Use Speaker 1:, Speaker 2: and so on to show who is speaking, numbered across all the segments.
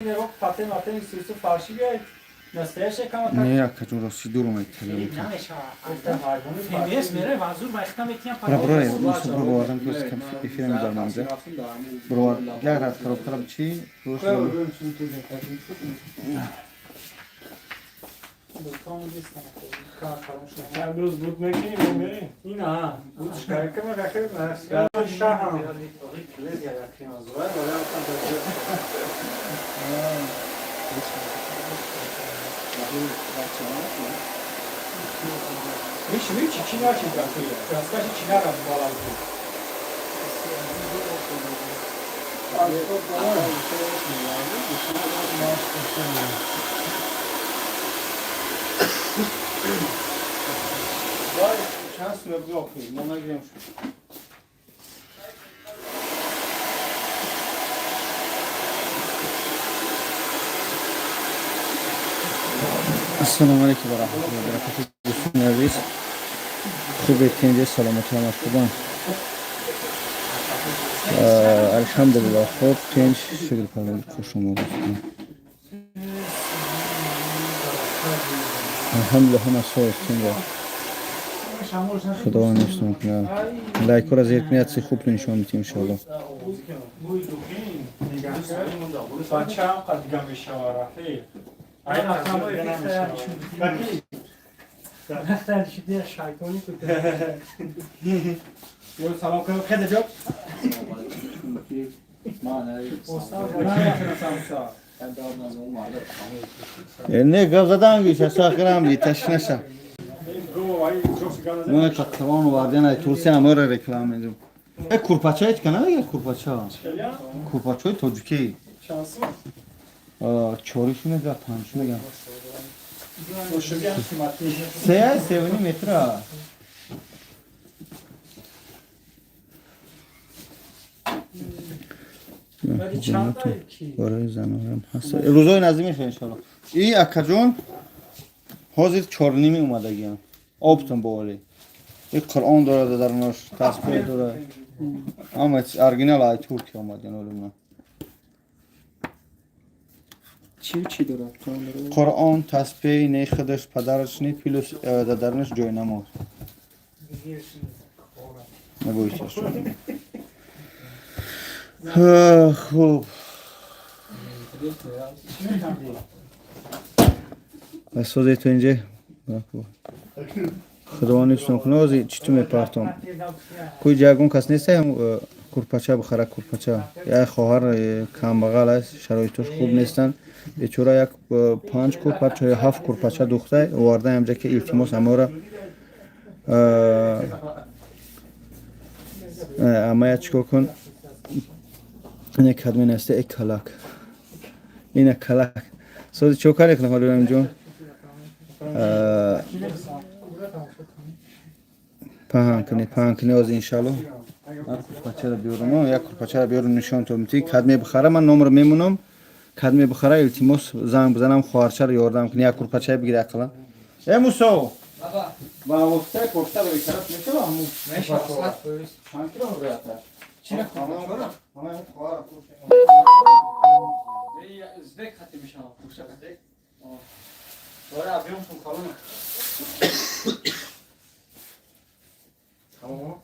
Speaker 1: Не, акаҷон, рости дур омад. Бро, Мусо, бро, бовардам ки эфира мебарманза. Бро, як рад коробкара бичи.
Speaker 2: امروز بود میکنیم میریم.
Speaker 3: اینا
Speaker 2: بود شکایت که من رخیر. شهر Миши, миши, чӣ начи гафи? Раскажи, чӣ нарам баланду.
Speaker 1: Чанд суя биохи, мо нагирем шуд. Ассалому алайкум ва раҳматуллоҳи ва баракатуҳ. Дӯстони азиз, хубед, тинҷе, саломатӣ, ҳамат хубан? Алҳамдулиллоҳ, хуб, тинҷ, шукр парвардигор. Хуш омадед. Алҳамдулиллоҳ, ҳама соз, тинҷ. Худованд ҳифзтон кунад. Лайкҳоро зер кунед, чизи хуб нишон медиҳем, иншоаллоҳ.
Speaker 2: Бачаам қадига мешава, рафиқ. Ай,
Speaker 3: шайтони.
Speaker 2: Салом кунем, хеда ҷо.
Speaker 1: Не, гап задан гиша, сахирам ди ташнаша. Мо қаққавон оварден ай Турсия, амора реклама медум. Э, курпача ҳеч ка намега, курпача. Курпачаи тоҷикӣ. Чоришу мега, панҷ мега. Се, севни метра. Барои занонам ҳаст. Рӯзои наздик мешава, иншоалло. И акаҷон, ҳозир чорними омадагиам. Оптом бовалӣ. И Қуръон дорад дарунаш, тасбеҳ дорад. Ҳама чиз оригинал, ай Туркия омадиан олимна.
Speaker 3: Чӣ чӣ дорад?
Speaker 1: Қуръон, тасбеҳ, не худаш падараш, не плюс дар дарунаш ҷойнамоз. Набойтесь. Хуб. Созе то инҷа худованд ҳифзтон кунад. Ҳозир чӣ ту мепартом. Куи ягон кас нест, курпача бихара, курпача. Як хоҳар камбағал аст, шароитош хуб нестанд. Бечора як панҷ курпача ё ҳафт курпача духта оварда ҳамҷа ки илтимос амора амая чикор кун. Ина кадме аста, э калак. Ина калак. Сози чо кар кунам ҳоло ҷон? Паҳан кунӣ, паҳан кунӣ, ҳозир иншалло. Ман курпачаро биёрам, як курпачаро биёрам, нишон то мити. Кадме бихара, ман номро мемонам. Кадме бихара, илтимос, занг бизанам, хоҳарчаро ёрдам кунӣ, як курпачае бигири ақаллан. Э, Мусо! Ба воситаи почта ба тараф мешава ҳамун?
Speaker 3: Мешава.
Speaker 1: Чанд кило вероятно?
Speaker 3: Чира?
Speaker 1: Ҳама хоҳар.
Speaker 3: Здек хати мешава. Здек. Дора объем шун калон.
Speaker 2: Тамом.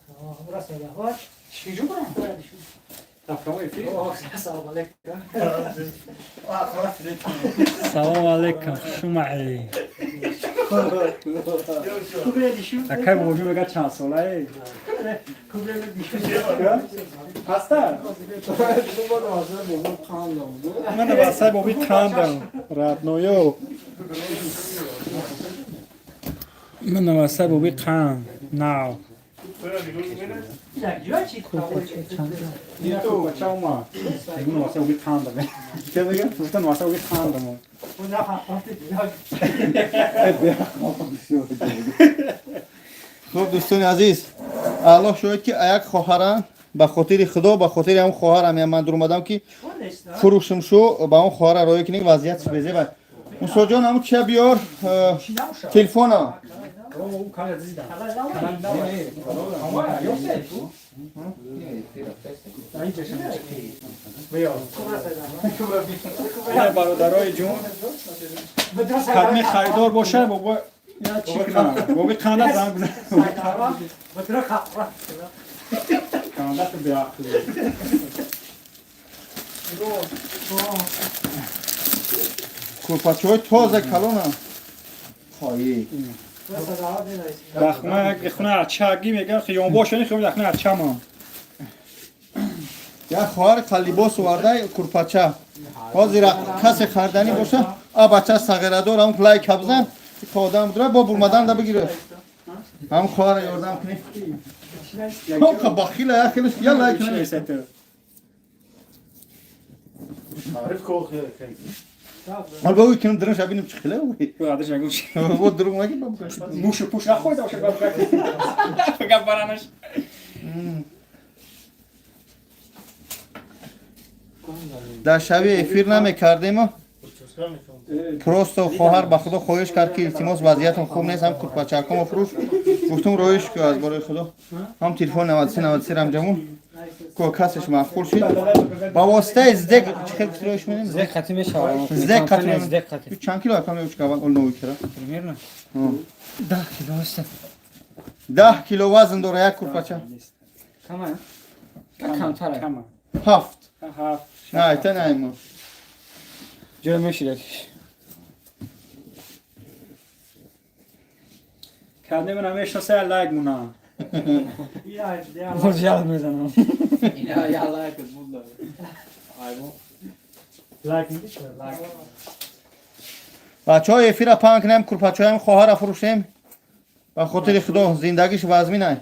Speaker 3: Чӣ ҷо барам?
Speaker 2: Дар прямой эфир.
Speaker 3: Салом алейкум.
Speaker 2: Салом алейкум, шумаи. Акай бобӣ мега чанд солае? Ҳаста? Ман васай боби қандам. Радноё. Ман васай боби қанд. Нав. Курпача омад. Ман васай боби қандам.
Speaker 1: Чӣ мега?
Speaker 2: Гуфтан васай боби қандам.
Speaker 1: Э, хуб, дӯстони азиз, аллоҳ шоҳид ки як хоҳарам, ба хотири худо, ба хотири ҳам хоҳарам я ман дуромадам ки фурӯшам шу ба он хоҳара роя кунем, вазъият безеба. Мусоҷон, ҳамун чия биёр, телефона.
Speaker 2: Бародарои ҷон, кадме харидор боша, бобо я чӣ кунам? Боби қанда занг бизан. Қанда ту беақл.
Speaker 1: Курпачаҳои тоза калона. Хои.
Speaker 2: Дахма хона ачаги мегам хиёнбош ни хиён дахна ачамон.
Speaker 1: Як хоҳар қалибос оварда курпача. Ҳозир касе харданӣ боша, а бача сағирадор ҳам лайк бизан, одам дора бо бурмадан да бигирад. Ҳам хоҳара ёрдам кунӣ. Ҳам бахила я хелеш я лайк кунӣ. Ҳол бо кунам дурун шабинам чӣ хеле.
Speaker 2: Баъдаш ягон
Speaker 1: Бо дурун маги бо.
Speaker 2: Мушу пуш нахӯрда боша гап. Гап баранаш.
Speaker 1: Дар шаби эфир намекардем. Просто хоҳар ба худо хоҳиш кард, ки илтимос, вазъиятам хуб нест, ҳам курпачакамо фурӯш. Гуфтум, роиш ку аз борои худо. Ҳам телефон 93 93 рамҷамун. Ко касеш маъқул шид. Ба воситаи СДЭК чӣ хел роиш медем?
Speaker 3: СДЭК хати мешавад.
Speaker 1: СДЭК хати.
Speaker 3: СДЭК хати.
Speaker 1: Чанд кило акам ёчка ол нови кира?
Speaker 3: Примерно 10 кило аст.
Speaker 1: 10 кило вазн дора як курпача.
Speaker 3: Кама? Камтар.
Speaker 2: Кама.
Speaker 1: Ҳафт.
Speaker 2: Ҳафт.
Speaker 1: На, ита наимо.
Speaker 3: Ҷо меширад.
Speaker 2: Кадме мана мешноса лайк муна.
Speaker 3: Боз ял мезанам.
Speaker 4: Я лайк буд. Айбо.
Speaker 2: Лайк мидиш лайк.
Speaker 1: Бачаҳо, эфира паҳн кунем, курпачаҳоям хоҳара фурӯшем. Ба хотири худо, зиндагиш вазминай.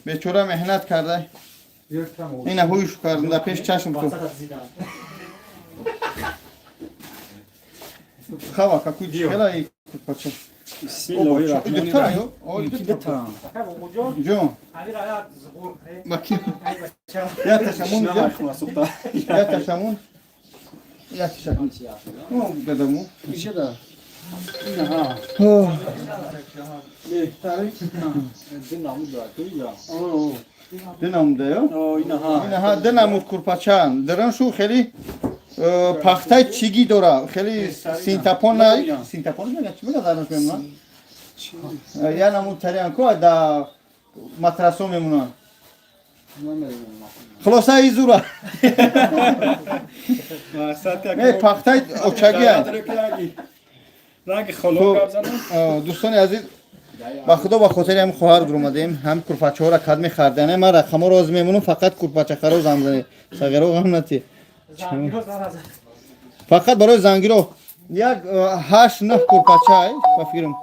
Speaker 1: Бечора меҳнат кардай. Ина ҳуйш кардам дар пеши чашм ту. Хава, какой хела и курпача.
Speaker 2: Бисмиллоҳи раҳмони
Speaker 1: Духтара
Speaker 2: раҳим.
Speaker 1: ё? Ой, духтара. Ҷон. Баки. Я ташамун, я. Я ташамун. Я ташамун. Ну, гадаму.
Speaker 2: Ишада. Инаҳа. Беҳтарин.
Speaker 1: Ду намуда ё?
Speaker 2: О, инаҳа.
Speaker 1: Инаҳа ду намуд курпачаанд. Даран шу хеле пахтаи чигӣ дора. Хеле синтапон на, синтапон мега чӣ мега дараш мемонад? Я намуд тариан ко да матрасо мемонад. Хулоса изура.
Speaker 2: Мақсад як
Speaker 1: Не, пахтаи очагианд.
Speaker 2: Ранги холо гап занам.
Speaker 1: Дӯстони азиз, ба худо, ба хотири ҳам хоҳар омадем, ҳам курпачаҳоро кад мехардане. Ман рақамҳоро оз мемонам, фақат курпачахаро занг занед. Сағиро ғам натӣ. Фақат барои зангиро як ҳашт нӯҳ курпача ба фикрам.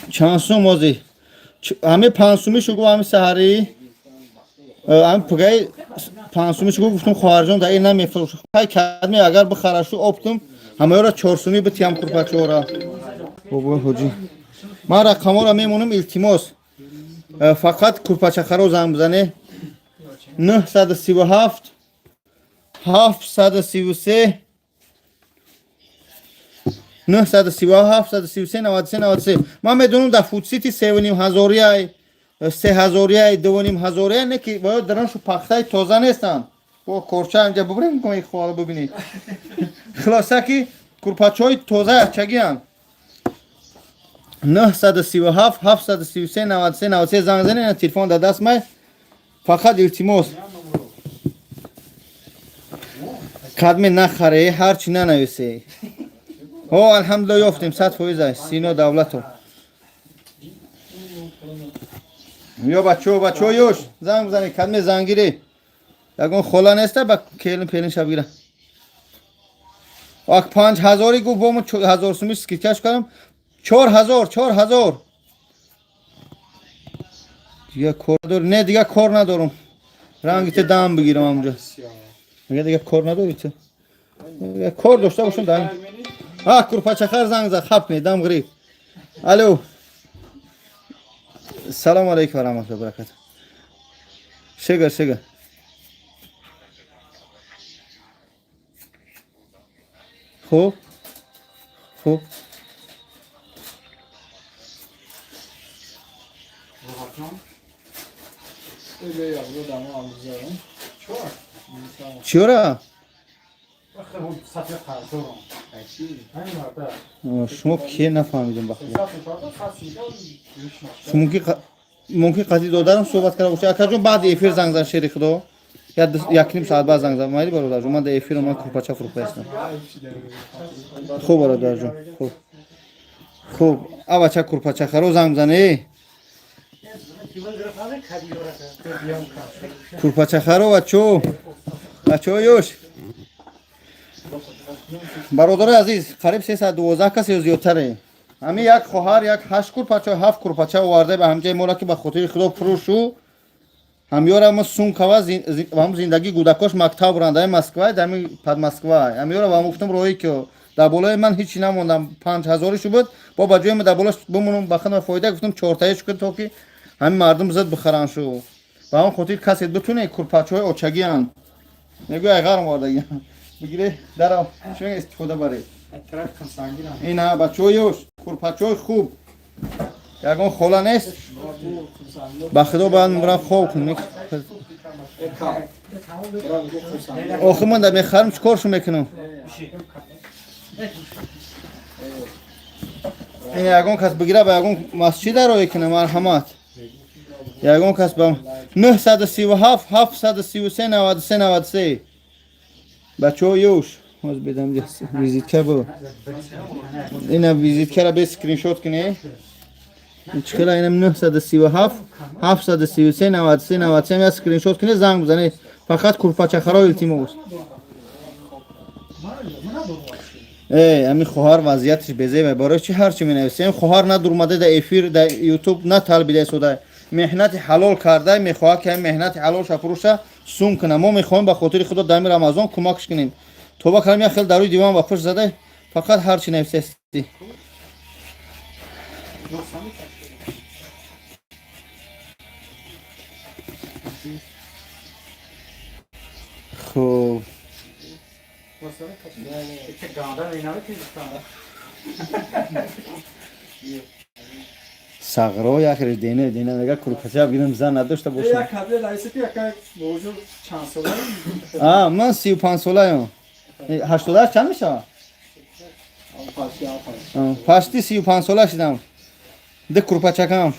Speaker 1: Чанд сум ози? Ҳами 5 сумӣ шугу, ҳами саҳарӣ, ҳами пугаи 5 сумӣ шугу. Гуфтум, хоҳарҷон, дар ин намефурӯш. Ҳай, кадме агар бихарашу оптум ҳамаёра 4 сумӣ битиҳам курпачаҳора. Бобои ҳоҷӣ, ман рақамҳоро мемонам, илтимос, фақат курпачахаро занг бизане: 937 733 937 733 93 93. Ман медонам, дар Фудсити 3,5 ҳазорияй, 3 ҳазорияй, 2,5 ҳазорияй, не ки бояд дараншу пахтаи тоза нестанд. Бо корча инҷа бубурем, кои хоҳала бубинед. Хулоса ки курпачаҳои тозаи ачагианд. 937 733 93 93 занг занед, телефон дар даст май. Фақат илтимос, кадме нахаре, ҳарчи нанависе. О, алҳамдулилла, ёфтем, 100% аст. Сино Давлатов. Ё бачаҳо, бачаҳо, ёш занг бизанед, кадме зангире. Ягон хола неста ба келин пелин шабгира. Ак 5 ҳазори гуфт, бо мо 1000 суми скидка ш кардам. 4000, 4000. Дига кор дор не, дига кор надорам. Ранги те дам бигирам амҷа. Мега дига кор надори ту? Дига кор дошта бошам дар. А, курпачахар занг зад, хап не, дам ғириб. Алло. Салом алейкум ва раҳматуллоҳи ва баракатуh. Шугр, шугр. Хуб? Хуб. Чиёра? Шумо ке, нафаҳмидем, ба худо. Мумкин қатъи додарам суҳбат карда бошед. Акаҷон, баъди эфир занг зан, шери худо. Якним соат баъд занг зан. Майли, бародарҷон, ман дар эфирам, ман курпача фурӯхта ҳастам. Хуб, бародарҷон, хуб. Хуб, авача курпачахаро занг бизане. Курпачахаро, бачо. Бачо ёш. Бародарои азиз, қариб 312 кас ё зиёдтаре. Ҳамин як хоҳар як ҳашт курпача, ҳафт курпача оварда ба ҳамҷои мола, ки ба хотири худо фурӯшу. Ҳамёра мо сумкава ҳам зиндагӣ, гудакош мактаб буранд, ами Москва, ами под Москва. Ҳамёра ба гуфтам, роҳӣ ки дар болои ман ҳичи намондам, 5000-ишо буд, бо ба ҷои дар болош бимонам, ба худам фоида, гуфтам чортаиш кун, то ки ҳамин мардум зуд бихаранд шу. Ба ҳамон хотир касе битуне, курпачаҳои очагианд. Мегӯй, айғарм овардагиам. Бигире, дарав, чун истифода баред. Ина, бачаҳои ёш, курпачаҳои хуб. Ягон хола нест? Ба худо, бояд мурам хоб кунем. Охир ман дар мехарам, чӣ коршу мекунам? Ин ягон кас бигира, ба ягон масҷид роӣ кунам, марҳамат. Ягон кас ба 937 733 93 93. Бачаҳо ёш, ҳоз бедам визитка бу. Ина визиткара бе скриншот кунӣ. Чӣ хела, инам 937 733 93 93, я скриншот кунӣ, занг бизанед. Фақат курпачахаро, илтимос. Эй, ами хоҳар вазъияташ безеба. Барои чи ҳарчи менависем, хоҳар надурмада да эфир, да ютуб наталбида истода. Меҳнати ҳалол карда, мехоҳад ки ҳамин меҳнати ҳалолша фурӯша, сум кунад. Мо мехоҳем ба хотири худо дар Рамазон кӯмакш кунем. Тоба кардам, як хел дар рӯи диван ба пушт зада, фақат ҳарчи нависасти. Хуб. Сағро як реш дене дене мега, курпача бигирам, зан надошта бошам. А, ман 35 солаям. 88 чанд мешавад? Пашти 35 сола шидам. Ду курпачакам.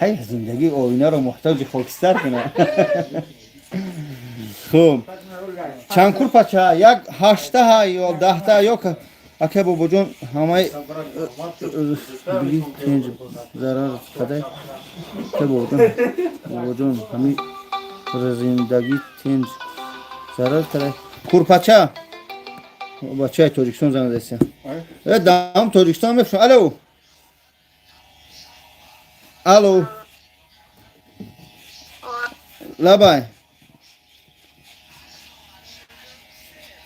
Speaker 1: Ҳай, зиндагӣ оинаро муҳтоҷи хокистар кунад. Хуб, чанд курпача? Як ҳашта ё 10-та ё ака бобоҷон, ҳамаи пенҷ зарар кадай. Ака бобоҷон, бобоҷон, ҳами зиндагӣ тенҷ зарар кадай. Курпача бачаи Тоҷикистон занг задастия. Э, дам Тоҷикистон мефурӯшам. Алло, алло, лабай,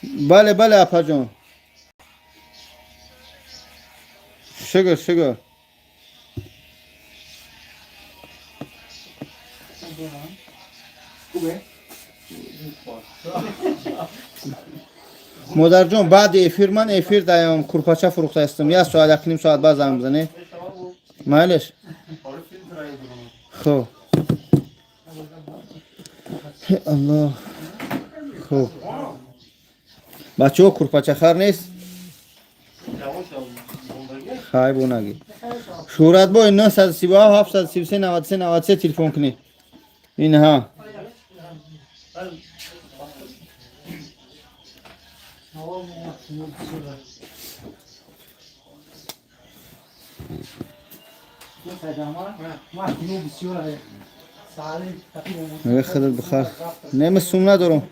Speaker 1: бале, бале, апаҷон, шукр, шукр. Модарҷон, баъди эфир, ман эфир даям, курпача фурӯхта ҳастам. Як соат, якним соат баъд занг бизанед, майлеш. Хуб, аллоҳ. Хуб, бачаҳо, курпачахар нест? Хай, бонагӣ. Шӯҳратбой, 937 733 93 93 телефон кунед. Инҳа. Худат бихар. Не, ма сум надорам.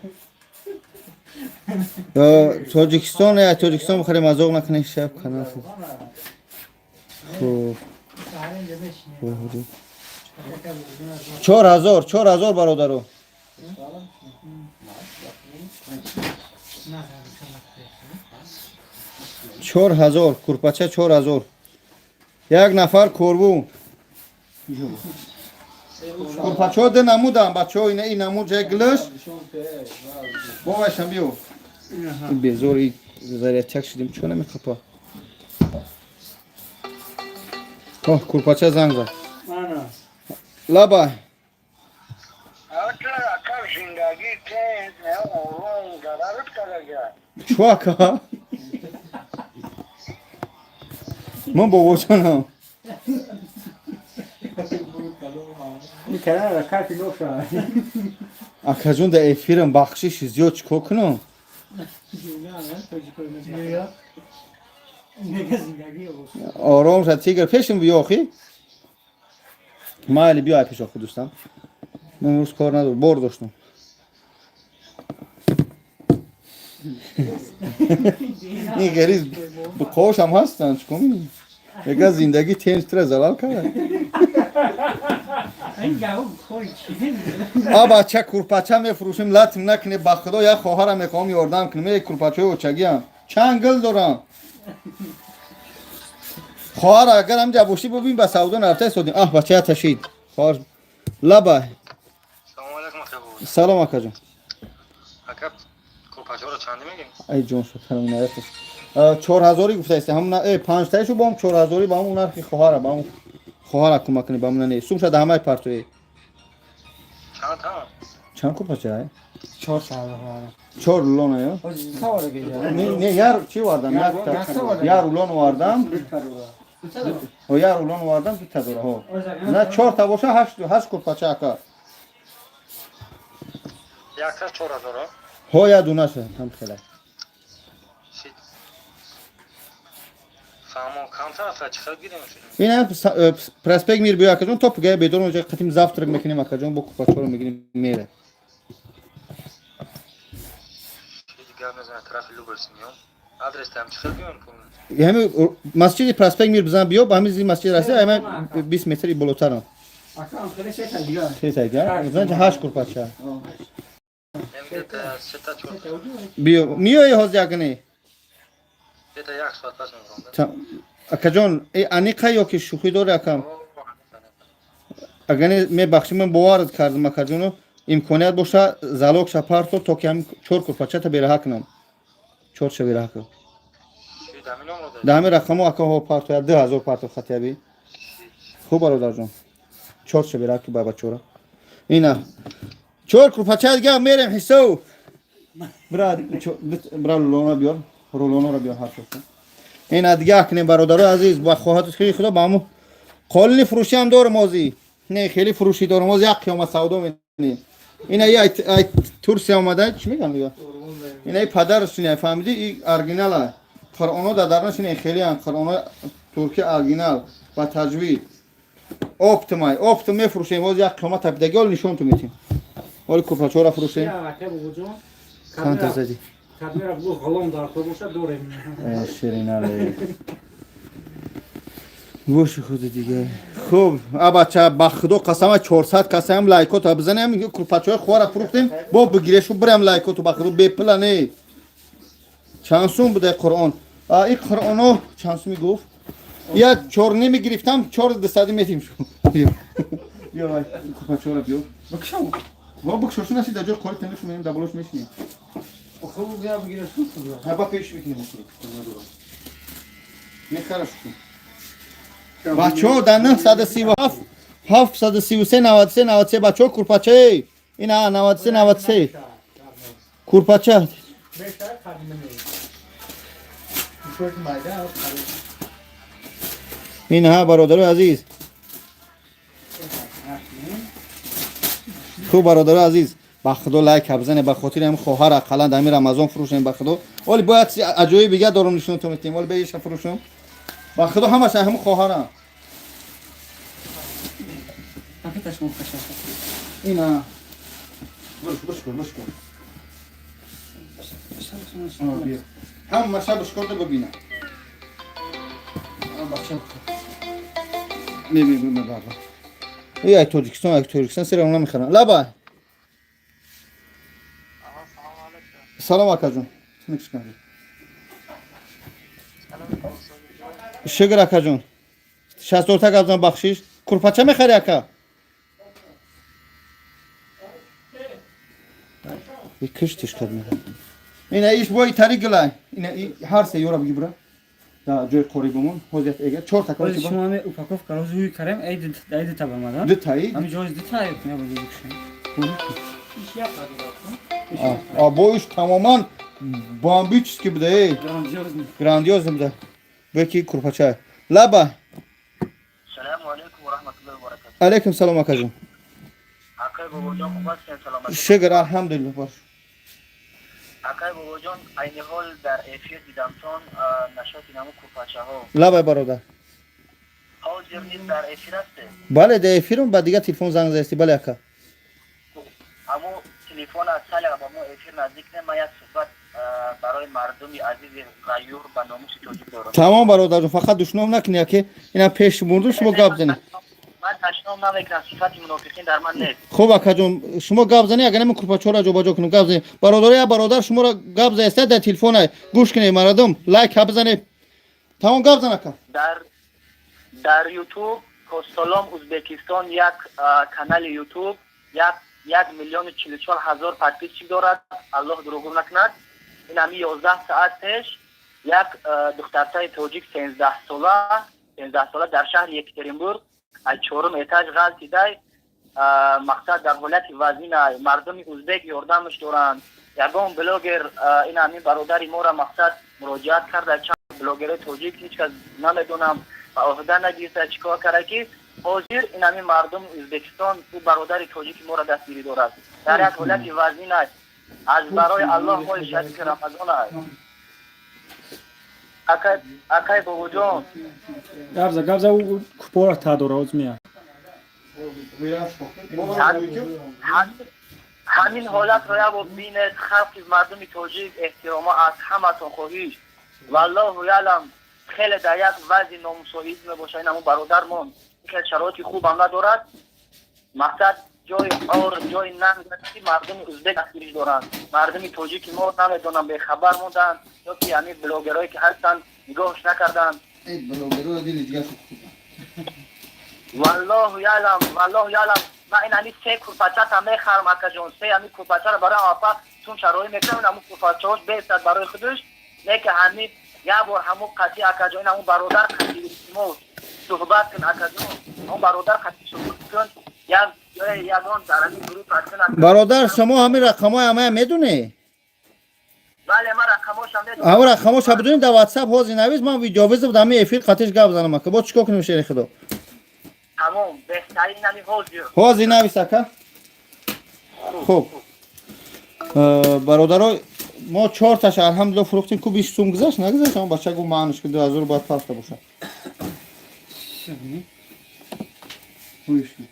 Speaker 1: Тоҷикистон, я Тоҷикистон бихарем, азоб накунед, шаб канал. Хуб. 4000, 4000, бародаро. 4000 курпача, 4000. Як нафар корбу. Курпачаҳо ду намудам, бачаҳо, ина ин намуд ҷай гилиш. Бовайшам биё. Безор и зарядчак шудем, чо намехапа? Оҳ, курпача занг зад. Лаба. Чӯ ака? Ман бобоҷонам. Акаҷон, дар эфирам, бахшиши зиёд, чӣ кор кунам? Ором шад, тигр, пешим биё охи. Майли, биё ай пеш охи, дӯстам. Ман имрӯз кор надорам, бор доштам. Ин ғариз қошам ҳастанд, чӣ кор мекунӣ? Мега зиндагӣ тенҷ тура залал кард. А бача, курпача мефурӯшем, латм накунӣ, ба худо як хоҳарам мехоҳам ёрдам кунем. Е курпачаҳои очагиам. Чанд гил дорам. Хоҳар, агар ҳамҷа бошӣ, бубин, ба савдо нарафта истодем. Аҳ, бача, я ташид. Хоҳар, лаба.
Speaker 5: Салом алейкум, ака.
Speaker 1: Салом, акаҷон.
Speaker 5: Ака, курпачаро чанде мегем?
Speaker 1: Ай ҷон, шукрам, нарафташ. 4000 гуфта исте, ҳам панҷтаишу бо ҳам 4000, ба ҳамун нархи хоҳара, ба ҳамун хоҳара кӯмак кунӣ, ба ҳамун не. Сумша да ҳамаи партои.
Speaker 5: Чанд та?
Speaker 1: Чанд курпача ай?
Speaker 3: Чор.
Speaker 1: Чор рулона ё? Не, не, яр чӣ вардам? Як рулон вардам. О, як рулон вардам, дута дора, ҳо. На, чорта боша, ҳашт курпача, ака.
Speaker 5: Якта 4000?
Speaker 1: Ҳо, як дунаша, ҳам хела.
Speaker 5: Фаҳмо, камтар ака, чӣ хел гирем?
Speaker 1: Ин проспект Мир биё, акаҷон, то пугая бедор онҷа қатим завтрак мекунем, акаҷон, бо курпачаро мегирем, мере.
Speaker 5: Дигар мезанад тарафи Люберцы миём. Адрес там чӣ хел биём?
Speaker 1: Ҳами масҷиди проспект Мир бизан, биё, ба ҳами зери масҷид раси, ҳами 20 метри болотарам. Сета дигар? Значит, ҳашт курпача.
Speaker 5: Сета чор.
Speaker 1: Биё, миёи ҳозир ягне?
Speaker 5: Сета як соат пас мебарам.
Speaker 1: Акаҷон, э аниқа ё ки шӯхӣ дори, акам? Агар мебахшӣ, ман боварат кардам, акаҷону, имконият боша, залог ша парто, то ки ҳами чор курпачата бераҳа кунам. Чорша бераҳа кунам. Да ҳамин рақамо, акаҳо, парто, 2000 парто хатияби. Хуб, бародарҷон. Чорша бераҳа ки ба бачора. Ина. Чор курпача дига мерем ҳисоб. Бра, бра, рулона биёр. Рулоноро биёр ҳар чорта. Ина дига кунем, бародарои азиз, ба хоҳату хири худо, ба ҳамун қолини фурӯшӣ ҳам дорам озӣ. Не, хеле фурӯшӣ дорам ози, як қиёмат савдо менем. Ина ай Турсия омада, чӣ мегӯям дига? Ина и падараш ина, фаҳмидӣ, и оригинала. Қуръоно дар дарунаш ина хелеан, Қуръоно турки оригинал ба таҷвид. Оптимай, оптим мефурӯшем, ози як қиёмат тапидаги, ҳол нишон ту метем. Ҳоли курпачаҳоро фурӯшем. Чанд задӣ?
Speaker 6: Кадмера бу ғулом дар кор боша, дорем.
Speaker 1: Ширинале. Боши худ дига. Хуб, а бача, ба худо қасама, 400 касаям лайкото бизанем, курпачаҳои хӯра фурӯхтем, бо бигирешу бирам лайкото, ба худо бепила не. Чанд сум буда Қуръон? А и Қуръоно чанд суми гуфт? Я чор ними гирифтам, чор дусади метим шу. Биё. Биё вай, курпачаҳоро биё. Бикшав. Во бикшошу наси дар ҷои қори тенешу мерем, дар болош мешинем.
Speaker 6: Хуб, я бигирешу.
Speaker 1: Ҳа, ба пеш мекунем. Мехараш. Бачаҳо, дар 937 733 93 93, бачаҳо, курпачаи ина 93 93 курпача. Ин ҳа, бародарои азиз. Хуб, бародарои азиз, ба худо лайк бизане, ба хотири ҳами хоҳар, ақаллан дар ҳами Рамазон фурӯшем, ба худо. Оли бояд аҷоиб бига дорум, нишонтон метем. Оли беиша фурӯшам. Ба худо ҳамаш ҳами хоҳарам. Ина. Бушкор, бушкор, бушкор. Ҳамаша бушкорда бибина. Бача. Ме ме ме баба. Эй, ай Тоҷикистон, ай Тоҷикистон сера она мехарам. Лаба. Салом, акаҷон. Тинак. Шукр, акаҷон. 64 гапзан, бахшиш. Курпача мехари, ака? И киштиш кард мера. Ина иш бой тари гилай. Ина ҳар се ёра биги, бира. Да ҷои қори бумон. Ҳозир эгар чор та
Speaker 3: Ҳозир шумо ҳами упаковка ро зуй карем, ай ду та бармада.
Speaker 1: Ду таи?
Speaker 3: Ҳами ҷои ду та не бо бикшем.
Speaker 1: А боиш тамоман бомбический буда, эй.
Speaker 3: Грандиозный.
Speaker 1: Грандиозный буда. Беки курпача. Лаба.
Speaker 5: Салому алейкум ва раҳматуллоҳи ва баракатуҳ.
Speaker 1: Алейкум салом, акаҷон.
Speaker 5: Акай Бобоҷон, хуб ҳастен, саломатӣ?
Speaker 1: Шукр, алҳамдулиллоҳ, бош.
Speaker 5: Акай Бобоҷон, айни ҳол дар эфир дидамтон нашоти наму курпачаҳо.
Speaker 1: Лабай, бародар.
Speaker 5: Ҳозир низ дар эфир ҳастед?
Speaker 1: Бале, дар эфирам, ба дигар телефон занг задасти, бале, ака.
Speaker 5: Ҳамун телефон аз сале ба мо эфир наздик не, ман як суҳбат барои мардуми азизи ғайюр ба номуси тоҷик дорам.
Speaker 1: Тамом, бародарҷон, фақат душном накунӣ, аке. Инам пеш бурдум, шумо гап занед.
Speaker 5: Ман ташном намекунам, сифати мунофиқин дар ман нест.
Speaker 1: Хуб, акаҷон, шумо гап занед, агар намин курпачаҳоро ҷобаҷо кунем, гап занед. Бародаро, як бародар шуморо гап заеста дар телефона. Гӯш кунед, мардум, лайк ха бизанед. Тамом, гап зан, ака.
Speaker 5: Дар Ютуб Костолом Узбекистон як канали Ютуб 1 044 000 подписчик дорад, Аллоҳ дурӯғ накунад. Ин ҳами 11 саат пеш як духтарчаи тоҷик 13 сола, 13 сола дар шаҳри Екатеринбург аз чорум этаж ғалтидай, мақсад дар ҳолати вазина, мардуми узбек ёрдамаш доранд. Ягон блогер ин ҳамин бародари моро мақсад муроҷиат карда, чанд блогерои тоҷик ҳеҷ кас намедонам ба оҳда нагирифта, чӣ кор карда, ки ҳозир ин ҳамин мардуми Ӯзбекистон ӯ бародари тоҷики моро дастгирӣ дорад, дар як ҳолати вазин аст. Аз барои Аллоҳ, моҳи шарифи Рамазон аст. Акай Бобоҷон.
Speaker 2: Гапза, гапза, ӯ купора та дора, оз меяд.
Speaker 5: Ҳамин ҳолатро як бор бинед, халқи мардуми тоҷик, эҳтиромо аз ҳаматон хоҳиш. Валлоҳу ялам, хеле дар як вазъи номусоид мебошад ин ҳамун бародармон, хеле шароити хубам надорад. Мақсад ҷои ор, ҷои нанг аст, ки мардуми узбек дастгириш доранд. Мардуми тоҷики мо намедонам, бехабар монданд ё ки ҳамин блогерое ки ҳастанд, нигоҳш накарданд. Валлоҳу ялам, валлоҳу ялам, ман ин ҳамин се курпачата мехарам, акаҷон, се ҳамин курпачаро барои апа чун шароӣ мекунам, ҳамун курпачаҳош бестад барои худаш. Не ки ҳамин як бор ҳамун қатъи, акаҷон, ҳамун бародар қатъи мо суҳбат кун, акаҷон, ҳамун бародар қатъи суҳбат кун, як ягон дар ҳамин гурӯҳ кун.
Speaker 1: Бародар, шумо ҳамин рақамҳои ҳамая медонӣ?
Speaker 5: Бале, ман рақамошам медонам.
Speaker 1: Ҳамин рақамҳоша бидонӣ, дар WhatsApp ҳозир навис, ман видеовызов дар ҳамин эфир қатиш гап занам, ака. Боз чӣ кор кунем, шери худо?
Speaker 5: Тамом, беҳтарин, ҳамин ҳозир.
Speaker 1: Ҳозир навис, ака. Хуб, бародаро, мо чорташ, алҳамдулилла, фурӯхтем. Ку 20 сум гузашт, нагузашт? Ама бача гуфт, маънуш ки 2000 бояд пафта бошад. Ҳуиш ку.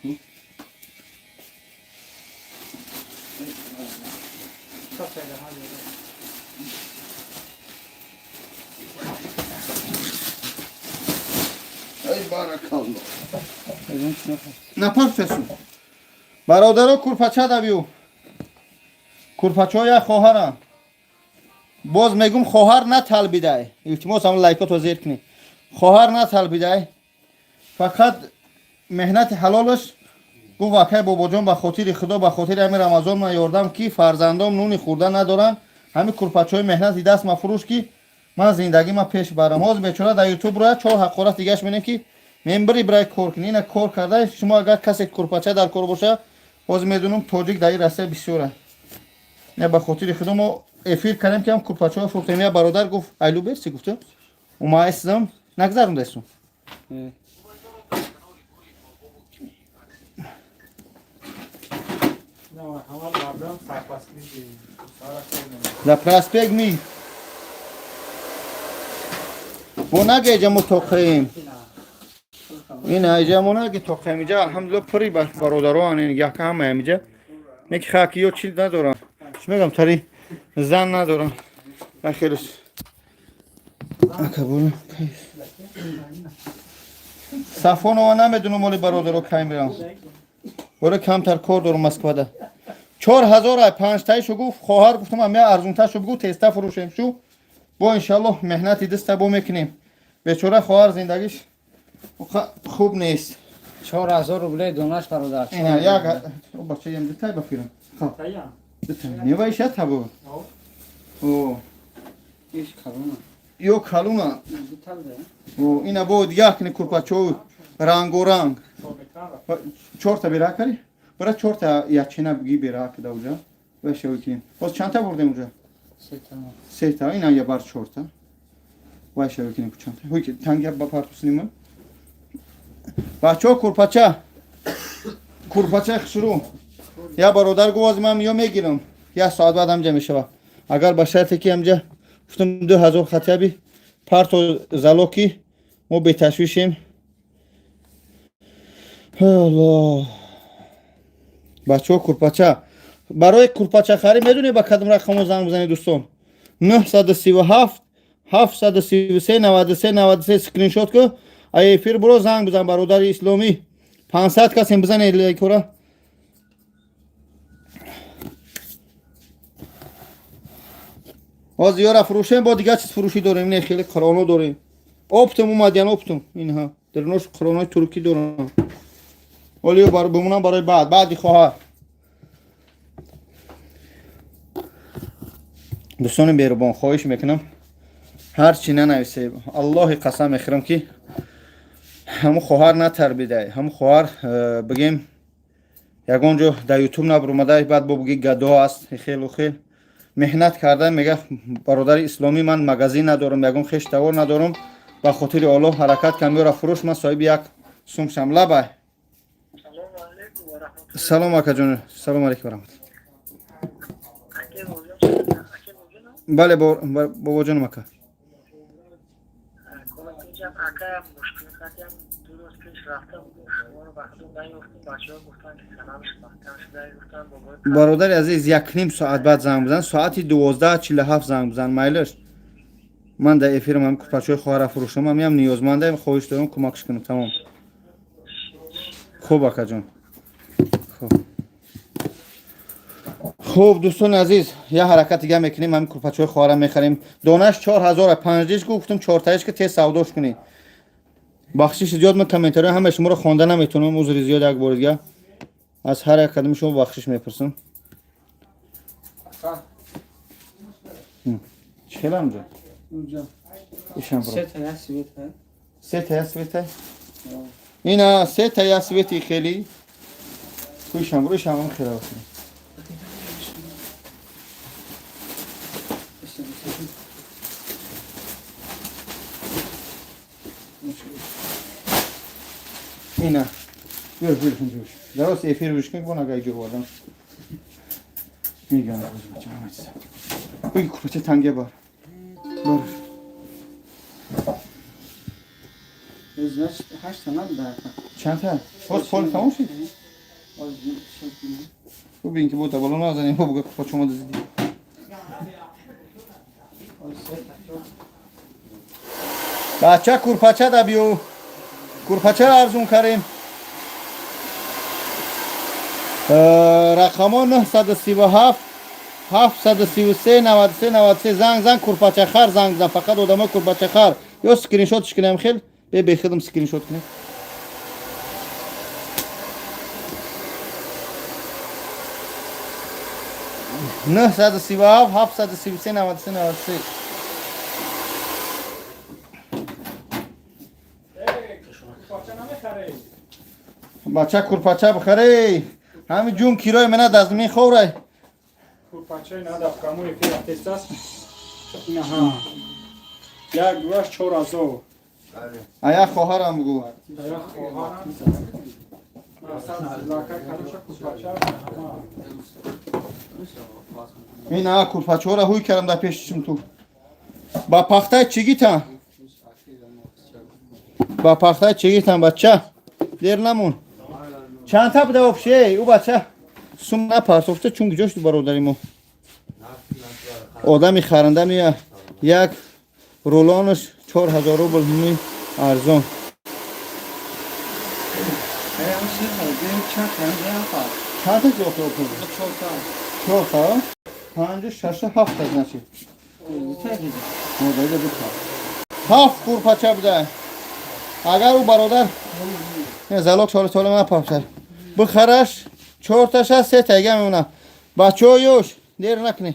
Speaker 1: Ай баракалло. Напафтесу. Бародаро, курпача давю. Курпачаҳо як хоҳарам. Боз мегум, хоҳар наталбидай. Илтимос, ҳам лайкото зер кунед. Хоҳар наталбидай. Фақат меҳнати ҳалолаш гуфт: акай Бобоҷон, ба хотири Худо, ба хотири ҳамин Рамазон ман ёрдам, ки фарзандом нуни хӯрда надоранд, ҳамин курпачаҳои меҳнати даст ма фурӯш, ки ман зиндагӣ ма пеш барам. Ҳозир бечора дар Ютуб роя чор ҳақорат дигаш менем, ки мембири бирай кор кунӣ. Ина кор карда. Шумо агар касе курпача дар кор боша, ҳозир медонам, тоҷик дар ин Россия бисёра. Не, ба хотири Худо, мо эфир кардем, ки ҳам курпачаҳо фурӯхтем. Я бародар гуфт, айлу берси гуфту умаайсидам нагзарондайсу.
Speaker 6: Ҳама мардам сарпастӣ.
Speaker 1: За проспект ми бо нага иҷа мо тоқаем, ин иҷа мо наги тоқаем, иҷа алҳамдулилла пури бародароан, ин яка ҳамаям иҷа. Не ки хаки ё чиз надорам, чӣ мегам, тари зан надорам, хеле ака буро. Сафонова намедунам, оли бародаро, кай мирам, боре камтар кор дорам Москвада. 4000 ай панҷтаишу гуфт хоҳар. Гуфтам, ам я арзунташу бигӯ, теста фурӯшем шу, бо иншаллоҳ меҳнати диста бо мекунем. Бечора хоҳар зиндагиш хуб нест.
Speaker 4: 4000 рублей донаш, бародар.
Speaker 1: Ина як бачаям дитай ба фирам. Нева иша табу. О.
Speaker 4: Иш калона.
Speaker 1: Ё калуна. Ина бо дигар кини курпачо рангоранг. Чорта бера кари? Бара чорта ячина биги бера кида уҷа. Ваша викин. Боз чандта бурдем уҷа?
Speaker 4: Сета.
Speaker 1: Сета. Ина я бар чорта. Ваша викин чандта. Ҳуй танга ба партуснима. Бачо курпача. Курпача хушру. Я бародар гуфт ман ё мегирам. Я соат баъд ҳамҷа мешава. Агар ба шарте ки ҳамҷа гуфтам 2000 хатяби парто залоки мо беташвишем. Аллоҳ. Бачаҳо курпача. Барои курпачахарӣ медонед ба кадом рақамо занг бизанед дӯстон? 937 733 93 93 скриншот ку. Ай эфир буро занг бизан бародари исломӣ. 500 касем бизанед лайкора. Ҳозир ёра фурӯшем, бо дигар чиз фурӯшӣ дорем. Не хеле қуроно дорем. Оптом омадян оптом. Инҳа. Дарунош қуронои туркӣ дорам. Олиё бар бимонам барои баъд, баъди хоҳар. Дӯстони меҳрубон, хоҳиш мекунам ҳар чӣ нанависе, Аллоҳи қасам мехӯрам ки ҳамун хоҳар натарбидай, ҳамун хоҳар бигем ягон ҷо дар ютуб набуромадай, баъд бо буги гадо аст, хелу хел меҳнат карда мега бародари исломӣ ман магазин надорам, ягон хеш тавор надорам, ба хотири Аллоҳ ҳаракат кам ёра фурӯш, ман соҳиби як сум шам. Лабай. Салом акаҷон, салом алейкум ва раҳматуллоҳ. Бале бобоҷонам ака. Бародари азиз, якним соат баъд занг бизан, соати 12:47 занг бизан, майлаш. Ман дар эфирам ҳам курпачаҳои хоҳара фурӯшам, ҳамиам ниёзмандаем, хоҳиш дорам кӯмакш кунам, тамом. Хуб акаҷон. Хуб. Хуб дӯстони азиз, як ҳаракат дига мекунем, ҳамин курпачаҳои хоҳара мехарем. Донаш 4005 гуфтум, чортаиш ки тез савдош кунӣ. Бахшиши зиёд, ман комментариҳои ҳамаи шуморо хонда наметавонам, узри зиёд як бори дига. Аз ҳар як кадоми шумо бахшиш мепурсам. Чӣ хел ҳамҷо? Ишам бро.
Speaker 4: Сета я света.
Speaker 1: Сета я света? Ина сета я свети хели. Ишам бро, ишам ҳам хела бошад. Ина. Бир, бир, бир. Дарост эфир бишкин, бо нага иҷо овардам. Мегам, бача. Буги курпача танге бар. Бар.
Speaker 4: Значит, ҳашта набуда.
Speaker 1: Чанд та? Боз пол тамом шид? Бубин ки бо табало назанем, бо буга курпача омада зиди. Бача курпача да биё. Курпачаро арзун карем. Рақамо 937 733 93 93 занг зан курпачахар занг зан, фақат одамо курпачахар. Ё скриншотш кунем хел, бе бехидам скриншот кунем. 937 733 93 93. Бача курпача бихарей. Ҳамин ҷун кирои мена дазмин ховрай.
Speaker 2: Курпачаи надав камои фира тестас. Инаҳа. Як дуаш 4000.
Speaker 1: А як хоҳарам бугу.
Speaker 2: Як хоҳарам. Лака калоша курпача.
Speaker 1: Ина курпачаҳоро ҳуй кардам дар пеши чим ту. Ба пахтаи чигитан. Ба пахтаи чигитан бача. Дер намон. Чандта буда вообще? Ӯ бача сум напартофта, чун куҷо шуд бародари мо? Одами харанда мея як рулонаш 4000 рубл ми арзон. Чандта ҷо чорта? Панҷу шашу ҳафта значит. Ҳафт курпача буда. Агар ӯ бародар залог соли соли ман папсар. Бихараш чорташа сета ига мемонам. Бачаҳо ёш дер накунӣ.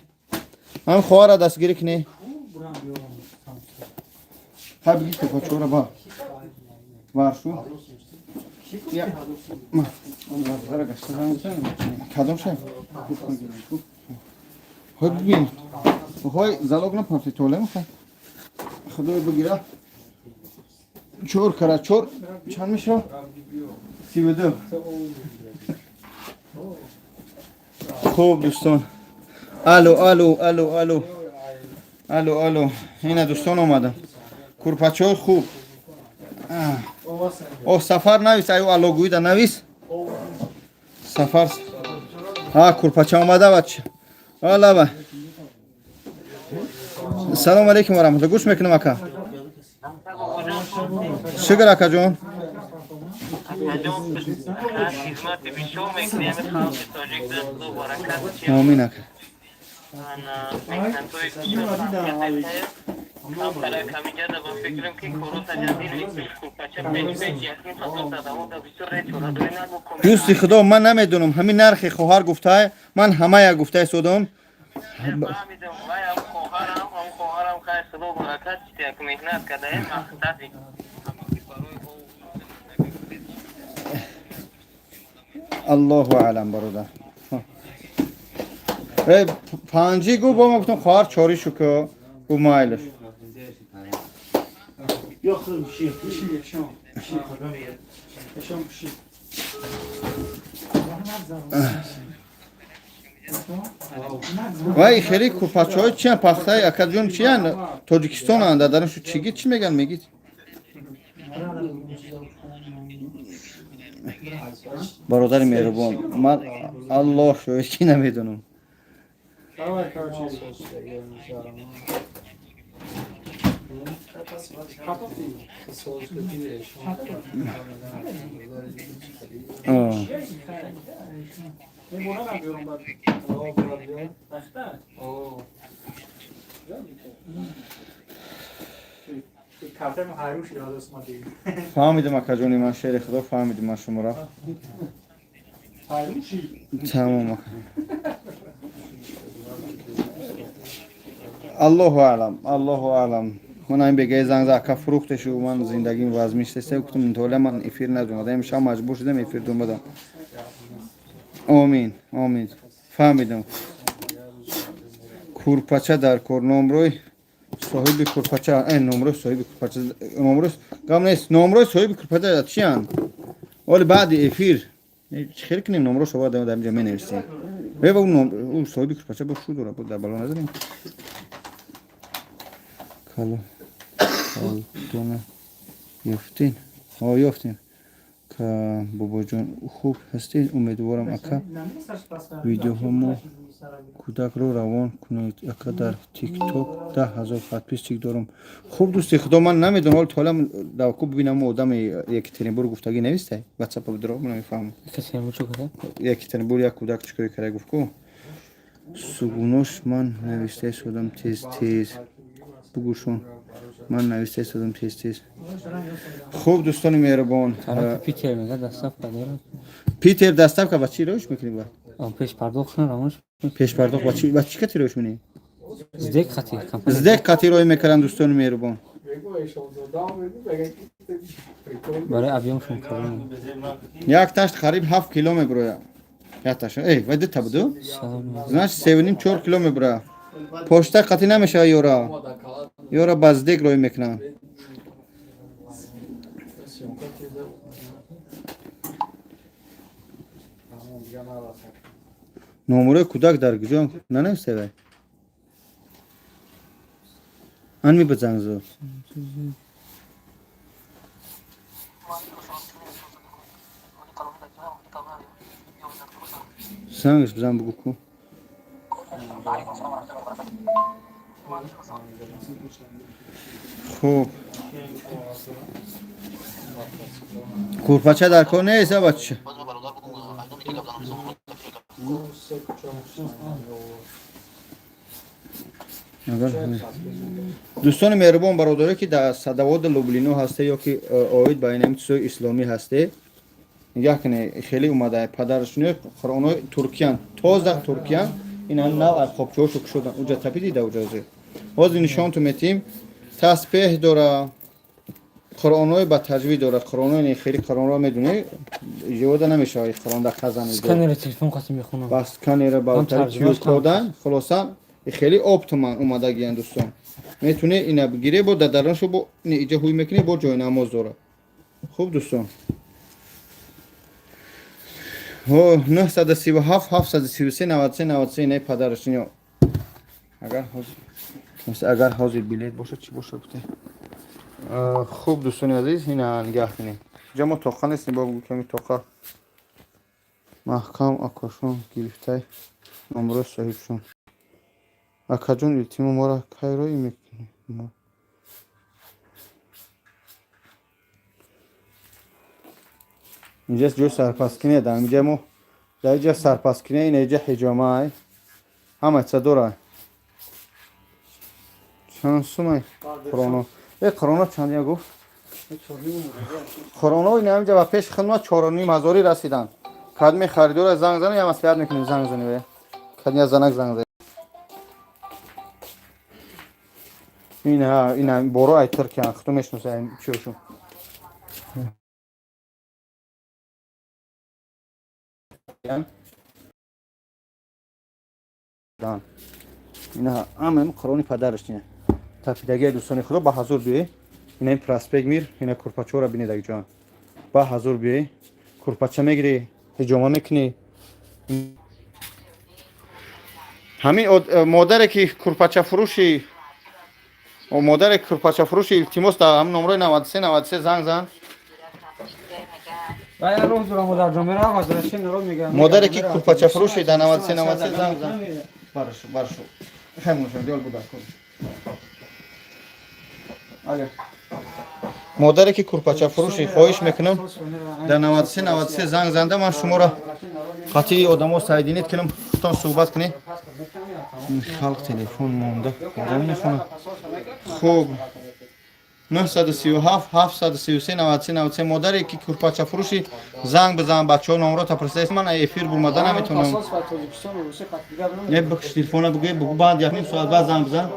Speaker 1: Ҳамин хоҳара дастгирӣ кунӣ. Хай, бигир курпачора ба. Варшу. Я. Ма. Кадом ша? Хой бибин. Хой залог напарти толе мехай. Худой бигира. Чор кара чор чанд мешава? 32. Хуб, дӯстон. Алло, алло, алло, алло. Алло, алло. Ина, дӯстон, омадам. Курпачаҳои хуб. О, Сафар, навис, аю аллогӯида навис. Сафар. А, курпача омада, бача. Аллава. Салом алейкум ва раҳматуллоҳ. Гӯш мекунам, ака. Шукр, акаҷон.
Speaker 5: Хизмати бисёр мекунем халқи тоҷик, дасту баракат.
Speaker 1: Омин, ака.
Speaker 5: Меҳнатҳои бисёр камиҷада ба фикрам ки корота ҷадид курпача печ печ якним ҳазор садавода бисёр чорадорӣ набу.
Speaker 1: Дӯсти худо, ман намедонам, ҳамин нархи хоҳар гуфтаа, ман ҳамая гуфтаи содам.
Speaker 5: Фаҳмидам, вай ам хоҳарам, ам хоҳарам, хай, худо баракат як меҳнат кардаем, мақсади барои.
Speaker 1: Аллоҳу аълам, бародар. Э, панҷи гу бо ма гуфтам, хоҳар чори шу ку гу майлаш.
Speaker 4: Пуши, шом. Шом, пуши.
Speaker 1: Вай, хеле курпачаҳои чиян, пахтаи, акаҷон, чиян, тоҷикистонанд, дарушу чиги чӣ меган, мегид? Бародари меҳрубон, ман, Аллоҳ шоҳид, ки намедонам.
Speaker 6: Давай, короче.
Speaker 1: А.
Speaker 6: Ин бора набиёрам баъд. Тахта?
Speaker 3: Картем ҳайрӯш ёдост ма дигар.
Speaker 1: Фаҳмидам, акаҷони ман, шери худо, фаҳмидам ман шуморо.
Speaker 6: Ҳайрӯши.
Speaker 1: Тамом, ака. Аллоҳу аълам, аллоҳу аълам. Ман ҳамин бегаи занг зад, ака, фурӯхтешу, ман зиндагим вазмиш теста, гуфтам, толя ман эфир надомадам, имшаб маҷбур шудам, эфир домадам. Омин, омин, фаҳмидам. Курпача дар кор, номрои соҳиби курпача, номрои соҳиби курпача, номрои гам нест, номрои соҳиби курпача чиянд? Оли баъди эфир чӣ хел кунем, номрошо бояд дар инҷа менависем. Ӯ соҳиби курпача бо шу дора, бо дар бало назарем. Кало калтона ёфтин? О, ёфтем. Ка бобоҷон, хуб ҳастед? Умедворам, ака. Видеоҳо мо кӯдакро равон кунед, ака. Дар тикток 10 000 подписчик дорам. Хуб, дӯсти худо, ман намедонам, ҳол толам давку бибинам, одами Екатеринбург гуфтагӣ навистай, ватсапа бидро, намефаҳмам. Екатеринбург як кӯдак чӣ кори карда, гуфт ку сугунош. Ман нависта истодам, тез тез бугӯшон, ман нависта истодам, тез тез. Хуб, дӯстони меҳрубон.
Speaker 4: Питер мега, доставка дорад.
Speaker 1: Питер доставка ба чӣ роиш мекунӣ ба?
Speaker 4: Пешпардохт равонш.
Speaker 1: Пешпардохт ба чӣ, ба чӣ кати роиш мекунӣ?
Speaker 4: СДЭК хати компания.
Speaker 1: СДЭК қати роӣ мекарданд, дӯстони меҳрубон.
Speaker 4: Барои объёмшон калон.
Speaker 1: Як ташт қариб 7 кило мебурояд, як ташт, эй, вай дута буду, значит, 3,5-4 кило мебурояд. Почта қатӣ намешавад, ёра, ёра ба СДЭК роӣ мекунанд. Номурои кӯдак дар куҷо нанавистай? Вай ан мебазанг зад. Зангаш бизан, бугӯ ку. Хуб, курпача дар кор нест, а бача? Агар дӯстони меҳрубон, бародаре ки дар Садоводи Лублино ҳасте ё ки оид ба инами чизои исломӣ ҳасте, нигаҳ кунед, хеле омада падарашуно қуръонои туркиян, тоза туркиян, ина нав аз хобчаҳошо кушодан, уҷа тапи дида, уҷа ҳозир нишонту метиҳем. Таспеҳ дора. Қуръонҳои ба таҷвид дорад. Қуръонҳои хеле қуръонро медунӣ, иҷода намешавад қуръон дар Қазан.
Speaker 4: Сканери телефон қати мехонам.
Speaker 1: Ба сканера ба
Speaker 4: Ҳам тарҷумаш.
Speaker 1: кодан. Хулоса, хеле оптуман омадагиян, дӯстон. Метунӣ ина бигирӣ, бо дадароншо, бо иҷа ҳуй мекунӣ, бо ҷои намоз дорад. Хуб, дӯстон, 937 733 93 93, инаи падараш. Ино агар ҳозир билет бошад, чӣ бошад, гуфте. Хуб, дӯстони азиз, ина нигаҳ кунем. Иҷа мо тоқа нестем, бо ками тоқа маҳкам акошон гирифтай номро соҳибшон. Акаҷон, илтимо, моро кай роӣ мекунӣ? Инҷа ҷои сарпаскине. Дар инҷа мо, дар инҷа сарпаскине, ина инҷа ҳиҷомаай, ҳама чиза дора. Чанд сумай қуроно? Э, қуроно чанд я гуфт? Қуроно ина инҷа ба пеши хидмат 4500-ӣ расиданд. Кадми харидора занг зана, я маслиҳат мекунем. Занг зани, кадми я занак занг зани. Ина боро ай Туркиян, худо мешиноса чиошун. Ина ҳамаи қурони падараш, ина тафидагии. Дӯстони худо, ба ҳазур биёй. Ина ин проспект Мир, ина курпачаҳоро бинед, акҷоан. Ба ҳазур биёй, курпача мегирӣ, ҳиҷома мекунӣ. Ҳамин модаре ки курпачафурӯши, модаре курпачафурӯши, илтимос, дар ҳамин номрои 93 93 занг зан. Модаре ки курпачафурӯши, дар 93 93 занг зан. Баршу, баршу, хемошон диёл буда. Алё, модаре ки курпачафурӯши, хоҳиш мекунам, дар 93 93 занг занда, ман шуморо қатъи одамо соединить кунам, худтон суҳбат кунед. Халқ телефон монда, одам мехонад. Хуб, 937 733 93 93, модаре ки курпачафурӯши, занг бизан. Бачаҳо, номро тапурсида, ман эфир бурмада наметавонам. Не, бикш телефона, бигӯ, бугӯ, баъд як ним соат баъд занг бизан.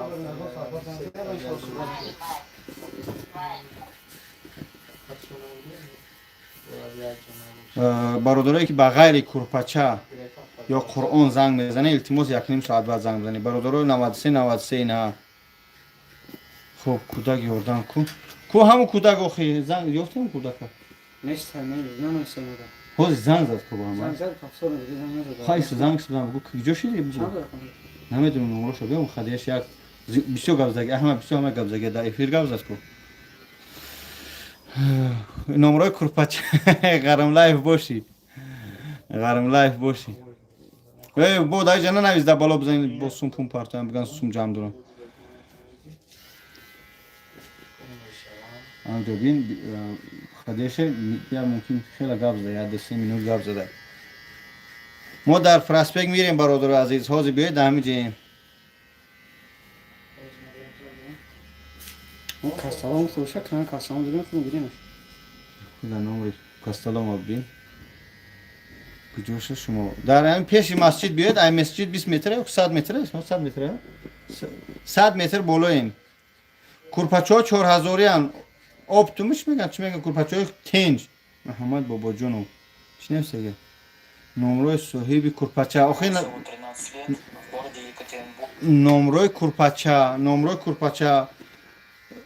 Speaker 1: Бародарое ки ба ғайри курпача ё Қуръон занг мезанед, илтимос, якним соат баъд занг бизанед. Бародаро, 93 93 на. Хуб, кӯдак ёрдам кун. Ку ҳамун кӯдак охи занг ёфтем кӯдака? Ҳозир занг зад ку ба ман. Хайс, занг зад, бугӯ, куҷо шиди, бугӯ. Намедонам номрошо, биём хадияш як бисёр гап заги, аҳма бисёр ҳама гап заги, дар эфир гап зад ку. Номрои курпача Ғармлайф бошӣ. Ғармлайф бошӣ. Э, бо дар ҷана навиз, дар боло бизанед, бо сум пум партоям, биган сум ҷамъ дорам. Анҷо бин, хадияше я мумкин хеле гап зада, як 2-3 минут гап зада. Мо дар проспект мирем, бародари азиз, ҳозир биёед, дар ҳамин ҷоем.
Speaker 6: Касталом фурӯша кунан, касталом дидем, худо бинем.
Speaker 1: Дар номри Касталом бин. Куҷоша шумо? Дар ҳамин пеши масҷид биёед, ай масҷид 20 метр ё 100 метр аст? 100 метр, 100 метр болоем. Курпачаҳо 4000-иян. Оптумиш меган, чӣ меган, курпачаҳои тенҷ. Муҳаммад Бобоҷонов. Чӣ нависага? Номрои соҳиби курпача. Охи номрои курпача, номрои курпача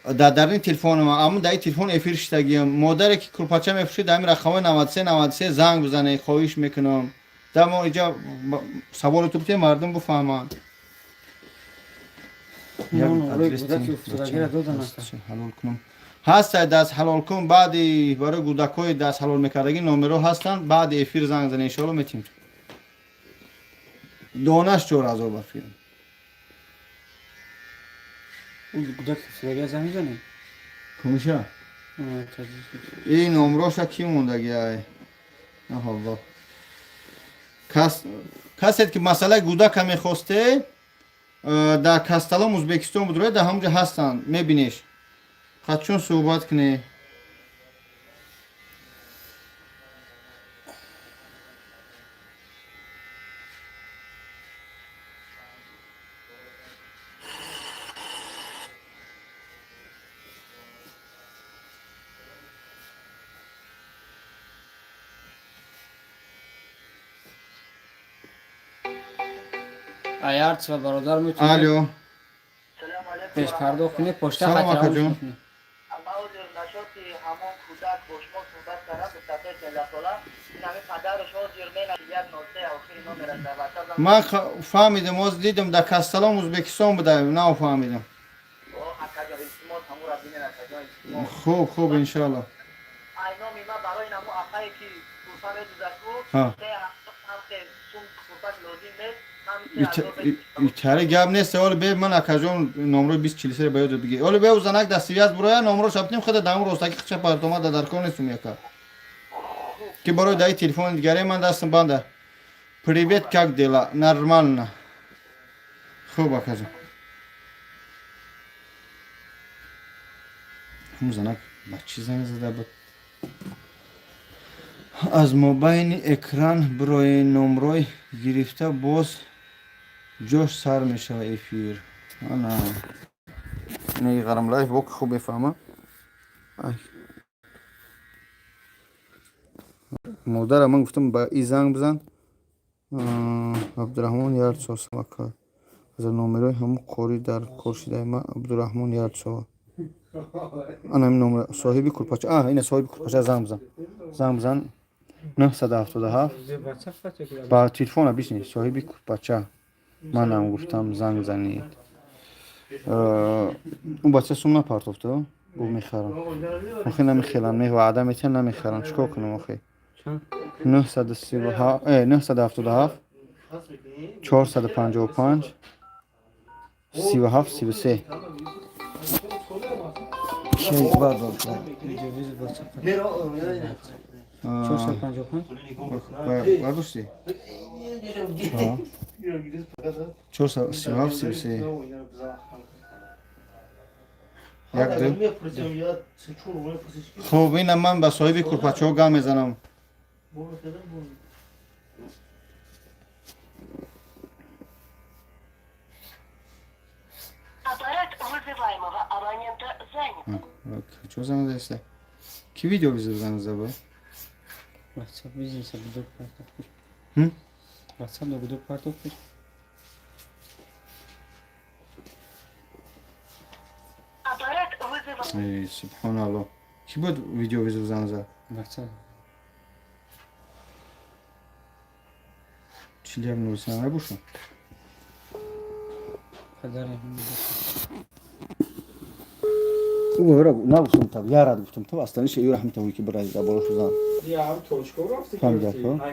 Speaker 1: дар дарни телефонам, аммо дар ин телефон эфир шидагиям. Модаре ки курпача мефурӯшид, дар ҳамин рақамҳои 93 93 занг бизанед, хоҳиш мекунам. Дар мо иҷа саволи ту битем, мардум бифаҳманд. Ҳалол кунам ҳаста, даст ҳалол кун. Баъди барои кӯдакҳои даст ҳалол мекардагӣ номерҳо ҳастанд. Баъди эфир занг занед, иншоалло метим. Донаш 4000 ба филм.
Speaker 6: Кӯдак фурӯшага занг мезанем.
Speaker 1: Кумиша? Ин номроша кӣ мондаги ай? Аллоҳ. Кас касед ки масъалаи кӯдака мехосте, дар Касталом Ӯзбекистон буд, дар ҳамонҷо ҳастанд, мебинеш. Қачон суҳбат кунӣ?
Speaker 6: Аярцева бародар метавонед
Speaker 1: Алло.
Speaker 6: пешпардохт кунед, почта
Speaker 1: Салом,
Speaker 6: хати равонш
Speaker 1: акаҷон.
Speaker 6: мекунед.
Speaker 5: Мавзӯи нашоти ҳамон кӯдак бо шумо суҳбат кардам, духтарчаи 13-сола. Ин ҳамин падараш ҳозир мена 103 охири номераш дар WhatsApp занг.
Speaker 1: Ман фаҳмидам, оз дидам, дар Касталом, Узбекистон буда, нафаҳмидам.
Speaker 5: О, акаҷон, илтимос, ҳамура бинен, акаҷон, илтимос.
Speaker 1: Хуб, хуб, иншоалло.
Speaker 5: Ай номи ман барои намо акае ки курпа медузад-ку,
Speaker 1: Ҳа.
Speaker 5: се ҳам се сум курпаш лозим нест, ҳам 3000.
Speaker 1: Итари гап нест, оли бе ман, акаҷон, номрои 2043 ба ёдат бигир. Оли бе занак дар связь буроя, номро шабтем, худа даму ростаки хича партома да дар кор нестум яка. Ки барои даи телефони дигаре ман дастам банда. Привет, как дела? Нормально. Хуб, акаҷон. Ҳамун занак ба чӣ занг зада буд? Аз мобайни экран бирои номрой гирифта, боз ҷош сар мешава эфир. Ана. Ина Ғарамлаев бо ки хуб мефаҳма. Ай. Модара ман гуфтам, ба и занг бизан. Абдураҳмон Ярцов ака. Аз номерои ҳамун қори дар кор шидаи ма Абдураҳмон Ярцова. Ана ҳамин номер соҳиби курпача. А, ина соҳиби курпача занг бизан. Занг бизан 977.
Speaker 4: WhatsApp хати ки
Speaker 1: Ба телефона бишни, соҳиби курпача. Манам гуфтам, занг занед. Ӯ бача сум напартофта, ӯ мехарам. Охи намехелам, ме ваъда метиҳам, намехарам. Чикор кунам охи?
Speaker 4: Чанд?
Speaker 1: 937, 977 455 37 33. Чиз бардор.
Speaker 4: Видеовызов WhatsApp хати. 455.
Speaker 1: Бардошти? 437 33. Як, ду. Хуб, ина ман ба соҳиби курпачаҳо гап мезанам.
Speaker 7: Аппарат вызываемого абонента занят.
Speaker 1: Чо занг задаста? Ки видеовызов занг зада?
Speaker 4: WhatsApp бизнеса гудок партофт.
Speaker 1: Ҳм?
Speaker 4: WhatsApp да гудок партофт.
Speaker 7: Аппарат вызыва...
Speaker 1: Эй, субҳоналло. Ки буд видеовызов занг зад?
Speaker 4: WhatsApp.
Speaker 1: 41 03 набошад?
Speaker 4: Падари.
Speaker 1: Нагуфтам, та ярад гуфтам, то астаниша юра ҳамтавӣ ки бирай да болошу зан.
Speaker 2: Я точку рафти.
Speaker 1: Фаҳмидӣ, ака?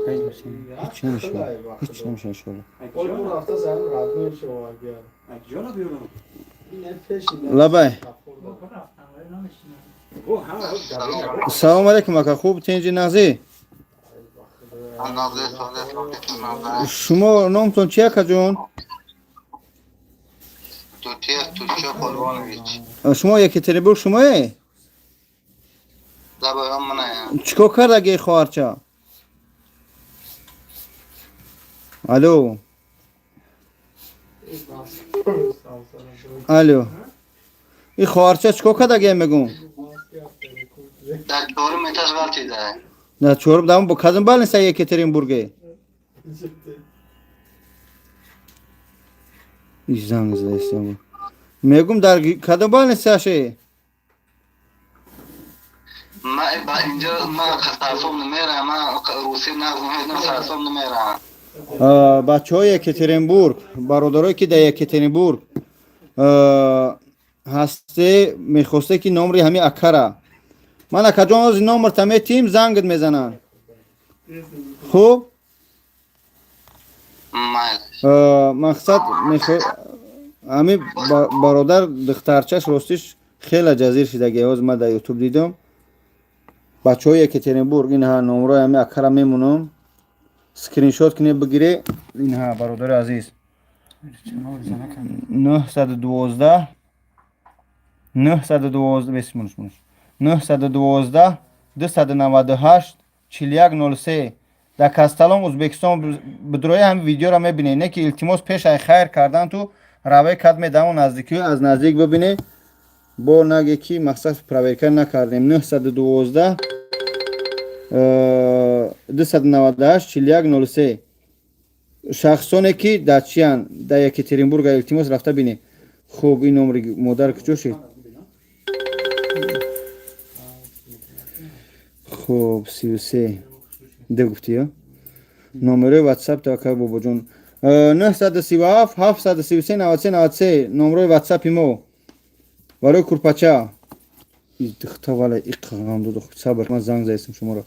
Speaker 4: Хайз бошем.
Speaker 1: Ҳеч намешавад. Ҳеч намешавад, иншоалло.
Speaker 2: Ол рафта зан родной шо агар.
Speaker 1: Лабай. Салом алейкум, ака, хуб, тинҷи, нағзӣ? Шумо номтон чи, акаҷон?
Speaker 5: Тутиев Тучо Полвонович.
Speaker 1: Шумо Екатеринбург шумое?
Speaker 5: Лабаём манаям.
Speaker 1: Чикор кардаги хоҳарча? Алло. Алло. Ин хоҳарча чикор кардаги, мегум?
Speaker 5: Дар чорум этаж ғалтида.
Speaker 1: На чорум дам бо кадом больница Екатеринбурге? Иш занг задаистам. Мегум, дар кадом больница ше?
Speaker 5: Ма ба инҷо ма сарсом намерам, ма русӣ нағз намедонам, сарсом намерам.
Speaker 1: Бачаҳои Екатеринбург, бародарое ки дар Екатеринбург ҳасте, мехосте ки номри ҳами акара. Ман, акаҷон, ози номрта метиҳим, зангат мезананд. Хуб?
Speaker 5: Майли.
Speaker 1: Мақсад ҳами бародар духтарчаш ростиш хеле ҷазир шидаги. Ҳозир ман дар Ютуб дидам. Бачаҳои Екатеринбург, инҳа номрои ҳами акара мемонам. Скриншот кине, бигире. Инҳа, бародари азиз. 912 912 бесмунш мунш 912 298 41 03. Дар Касталон, Узбекистон бидрои ҳами видеоро мебинед. Не ки, илтимос, пеш ай хайр кардан ту раве кад медаму наздикиё аз наздик бибине, бо наге ки мақсад проверка накардем. 912 298 41 03. Шахсоне ки дар чиян, дар Екатеринбурга, илтимос, рафта бинед. Хуб, ин номри модар куҷо шид? Хуб, 33 д гуфтӣ, номерои ватсап таваккал бобоҷон 937 733 93 93, номерои ватсапи мо барои курпача. Дихта вале иқғам дод. Сабр, ман занг заистам шуморо.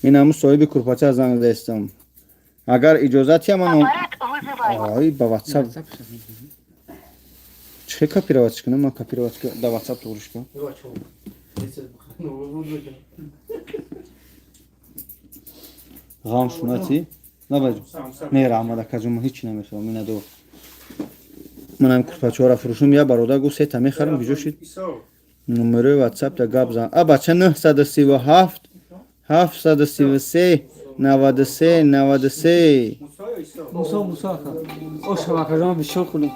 Speaker 1: Ин ҳамун соҳиби курпача занг заистам, агар иҷозат ман.
Speaker 7: Аппарат вызываемого.
Speaker 1: Ай, ба ватсап чӣ копировать кунам? Ман копировать да ватсап туғриш кун. Ғам шунати набаҷ не, раҳмат, акаҷон, ман ҳечи намехӯрам. Ина ду манам курпачаҳоро фурӯшум. Я бародар гуфт, сета мехарам. Куҷо шид номерои ватсап? Да гап зан, а бача, 937 733 93 93.
Speaker 6: Мусо, Мусо ака. Ош акаҷон, бисёр хуб.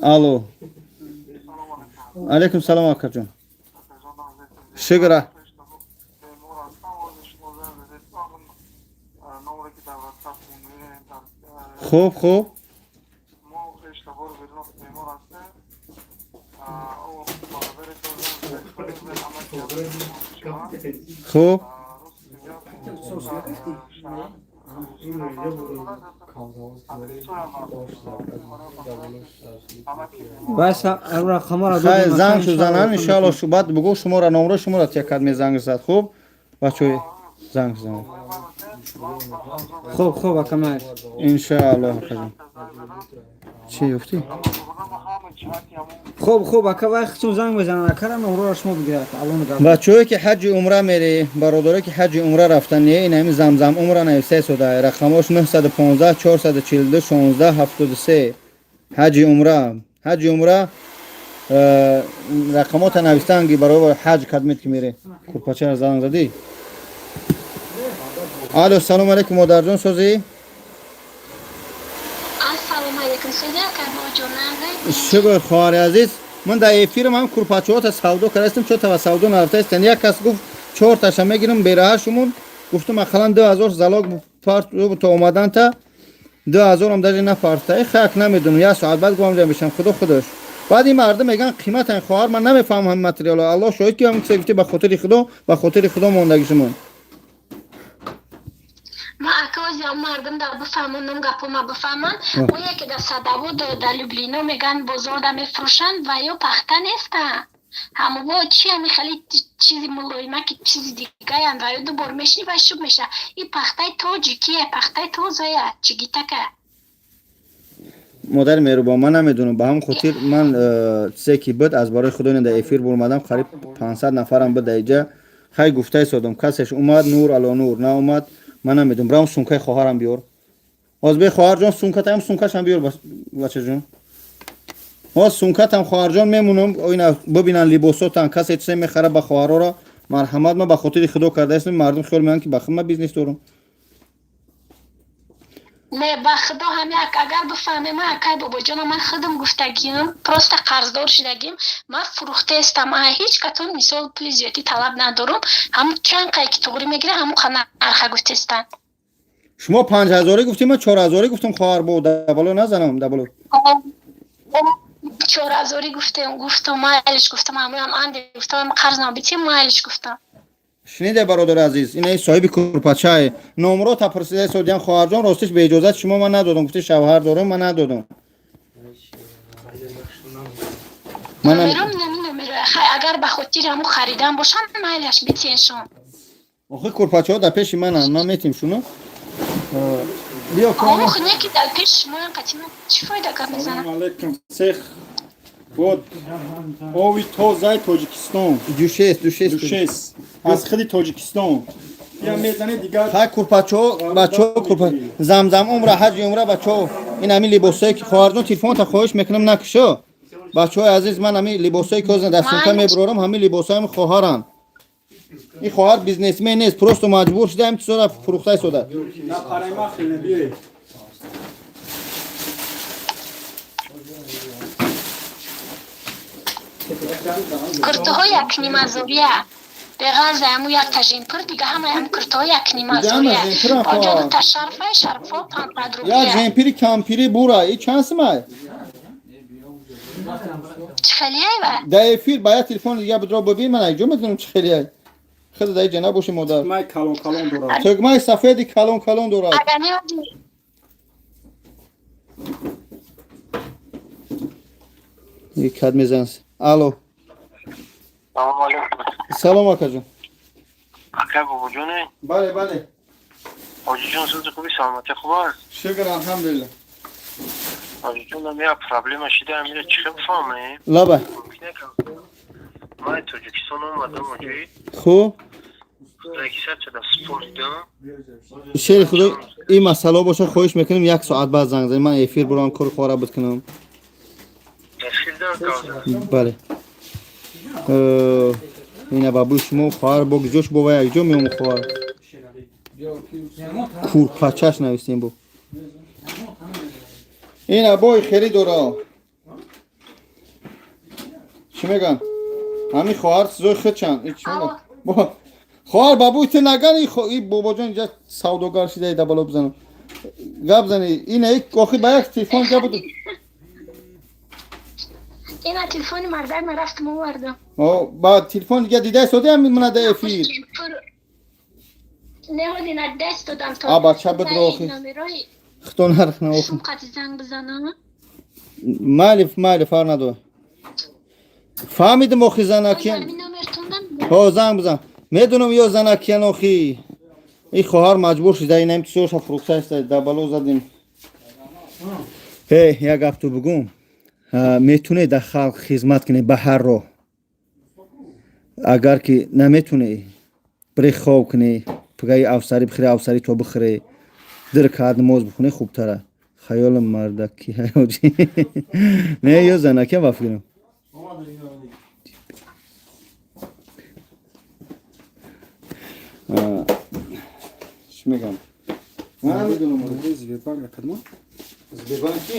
Speaker 1: Алло, алейкум салом, акаҷон, шукра. Хуб, хуб.
Speaker 8: Мо хештабор берунов бемор ҳастем. Бародари
Speaker 1: Хуб.
Speaker 6: Бас рақамаро.
Speaker 1: Хай, занг шу занан, иншоалло. Шу баъд бугӯ, шуморо, номро шуморо тия мезанг зад. Хуб, бачаҳо, занг занад.
Speaker 6: Хуб, хуб, ака, майр.
Speaker 1: Иншоалло, акаҷон. Чӣ гуфтӣ?
Speaker 6: Хуб, хуб, ака, вай хитон занг мезанад, акара номроро шумо бигирад, алло нигоҳ.
Speaker 1: Бачаҳое ки ҳаҷи умра мере, бародарое ки ҳаҷи умра рафтан, не, ин ҳамин Замзам умра нависае сода, рақамош 915 442 16 73. Ҳаҷи умра, ҳаҷи умра, рақамота навистан ки барои ҳаҷ кадмет ки мере. Курпачара занг задӣ? Алло, салому алейкум, модарҷон, созӣ?
Speaker 7: Ассалому алайкум, суди ака боҷон.
Speaker 1: Шукр, хоҳари азиз. Ман дар эфирам ҳам курпачаҳота савдо кардастам, чо савдо нарафтаистан. Як кас гуфт, чорташа мегирам, бераҳа шумон. Гуфтам, ақаллан 2000 залог парт то омаданта, 2000-ам даже напарта. Хак, намедонам, як соат баъд гумам ҷа мешам, худо худош. Баъд ин мардум мегӯянд, қиматан. Хоҳар, ман намефаҳмам ҳамин материало. Аллоҳ шоҳид ки ҳамин киса гуфти, ба хотири худо, ба хотири худо мондаги шумон.
Speaker 7: Ма ака, ози мардум да бифаҳмонам, гапома бифаҳманд. Оя ки дар Садовод, дар Люблино меган, бозорда мефурӯшанд ва ё пахта неста. Ҳамво чи, ҳами хеле чизи мулоима ки чизи дигаянд ва ё ду бор мешини ва шуб меша. И пахтаи тоҷикие, пахтаи тозая, чигитака.
Speaker 1: Модари меҳрубон, ман намедонам, ба ҳамн хотир ман чизе ки буд, аз барои худо дар эфир бурмадам. Қариб 500 нафарам буд дар иҷа. Хай, гуфтаи содам, касеш омад, нур ало нур, наомад, ман намедонам. Рам, сумкаи хоҳарам биёр. Оз бе, хоҳарҷон, сумкатам, сумкашам биёр, бачаҷон. Оз сумкатам, хоҳарҷон, мемонам. Ина бибинан либосотан, касе чизе мехара, ба хоҳароро марҳамат. Ман ба хотири худо кардаистам. Мардум хиёл мекунанд, ки ба худ ман бизнес дорам.
Speaker 7: Не, ба худо, ҳами агар бифаҳмем, акай бобоҷона, ман худам гуфтагим, просто қарздор шудагим, ман фурӯхтаестам. Ҳеҷ катон мисол пули зиёдӣ талаб надорум. Ҳамун чанд қай ки туғрӣ мегира, ҳамун нарха гуфтестан.
Speaker 1: Шумо 5000-ӣ гуфтӣ, ман 4000-ӣ гуфтам, хоҳар, бо дабало назанам, дабало.
Speaker 7: 4000-ӣ гуфтем, гуфтам, майлиш гуфтам, ҳамоям анде гуфтам, қарз набитим, майлиш гуфтам.
Speaker 1: Шуниде, бародари азиз, ина соҳиби курпачае, номро пурсида содиям, хоҳарҷон. Ростиш, бе иҷозат шумо ман надодам. Гуфти, шавҳар дорам, ман надодам.
Speaker 7: Номером нами номеро. Хай, агар ба хотири ҳамун харидан бошам, майлаш, битеншон.
Speaker 1: Охи, курпачаҳо дар пеши мананд, ман метим шуно. Биё.
Speaker 7: Ох, не ки дар пеши шумоям, қати ман чӣ фоида гап мезанам?
Speaker 2: Салому алейкум, цех бод ови тозаи Тоҷикистон.
Speaker 1: Дюшес, дюшес.
Speaker 2: Дюшес аз худи Тоҷикистон я мезане дигар.
Speaker 1: Хай, курпачаҳо, бачаҳо, курпа Замзам умра, ҳаҷи умра, бачаҳо, ин ҳамин либосое ки, хоҳарҷон, телефонта хоҳиш мекунам, накушо. Бачаҳои азиз, ман ҳамин либосое ки ҳозир дар сумка мебурорам, ҳамин либосҳои хоҳаранд. Ин хоҳар бизнесмен нест, просто маҷбур шуда ҳамин чизоро фурӯхта истода.
Speaker 2: На парайма хеле биёй.
Speaker 7: Куртаҳо якнимазория. Беғарза ҳаму якта жемпир, дига ҳамаи ҳам куртаҳо як нима
Speaker 1: Дига ҳама
Speaker 7: ҳазория.
Speaker 1: жемпирам
Speaker 7: Оҷо
Speaker 1: хоҳар.
Speaker 7: дута шарфай, шарфо 500
Speaker 1: Як
Speaker 7: рублия.
Speaker 1: жемпири кампири бура. И чанд сумай?
Speaker 7: Чӣ хелияй ва?
Speaker 1: Дар эфир ба як телефон дига бидро бибин, ман айҷо медонам чӣ хелияй. Хеле дар иҷа набоши, модар.
Speaker 2: Май калон калон дорад.
Speaker 1: Тугмаи сафеди калон калон дорад.
Speaker 7: Агар меоди
Speaker 1: Як кад мезанс. Алло.
Speaker 8: Салом алейкум.
Speaker 1: Салом, акаҷон.
Speaker 8: Ака бобоҷоне?
Speaker 1: Бале, бале.
Speaker 8: Ҳоҷиҷон, сузи хуби, саломатӣ хуб аст?
Speaker 1: Шукр, алҳамдулилла.
Speaker 8: Ҳоҷиҷон, ам як проблема шида, амира чӣ хел фаҳмем?
Speaker 1: Лаба.
Speaker 8: Ман Тоҷикистон омадам, ҳоҷӣ.
Speaker 1: Хуб.
Speaker 8: Регистрация да споридам.
Speaker 1: Шери худо, ин масъала боша, хоҳиш мекунем, як соат баъд занг занем. Ман эфир бурам, кори хора бикунам.
Speaker 8: Эфир дар гавза.
Speaker 1: Бале. Ина бабуи шумо хоҳар бо гиҷош бова якҷо меом хоҳар. Курпачаш навистем бо. Ина бой хеле дора. Чӣ меган? Ҳамин хоҳар чизои худчанд. И чӣ меган? Бо хоҳар бабуи ту наган, и бобоҷон инҷа савдогар шида да бало бизанам. Гап зани. Ина ик охи ба як телефон гап буд.
Speaker 7: Ина телефони мардай ма рафтам овардам.
Speaker 1: О, ба телефон дига дида истоди ҳамин мана да эфир.
Speaker 7: Не, ҳоли надида истодам то.
Speaker 1: А, бача бидро охи.
Speaker 7: Номерои
Speaker 1: Хто нарх на охи.
Speaker 7: сум қати занг бизанам.
Speaker 1: Майли, майли, фарқ надорад. Фаҳмидим охи занакиян.
Speaker 7: Ҳамин номертондан.
Speaker 1: Ҳо, занг бизан. Медонам ё занакиян охи. И хоҳар маҷбур шида инам чизоша фурӯхта иста да бало задим. Ҳей, як гап ту бугум. Метунӣ дар халқ хизмат кунӣ ба ҳар роҳ. Агар ки наметунӣ, бири хоб кунӣ, пигаи авсарӣ бихӯри, авсарӣ то бихӯрӣ, ду ракаат намоз бихонӣ хубтара. Хаёлам мардаки ҳаёҷи. Не, ё занакия ба фикрам. Чӣ мегам? Ман намедонам.
Speaker 2: Сбербанк кадмо?
Speaker 1: Сбербанк чи?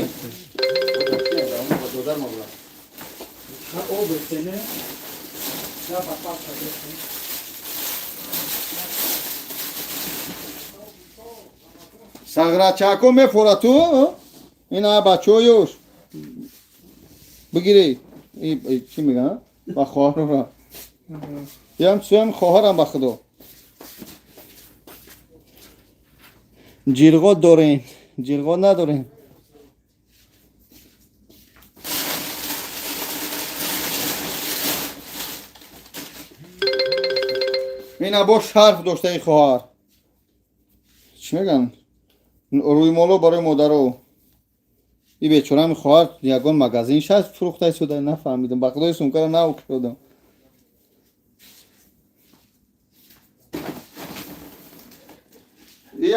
Speaker 1: Додар мабла.
Speaker 6: Обертене. Да, папа.
Speaker 1: Сағрачако мефора ту? Ина бачаҳоюш. Бигирӣ. И чӣ меган? Ба хоҳарам. Ям чиам хоҳарам ба худо. Ҷирғот дорем. Ҷирғот надорем. Ина бо шарф доштаи хоҳар. Чӣ меган? Рӯймоло барои модаро. И бечорам хоҳар ягон магазин шаст фурӯхта истода, нафаҳмидам. Ба худои сумкаро наукшодам.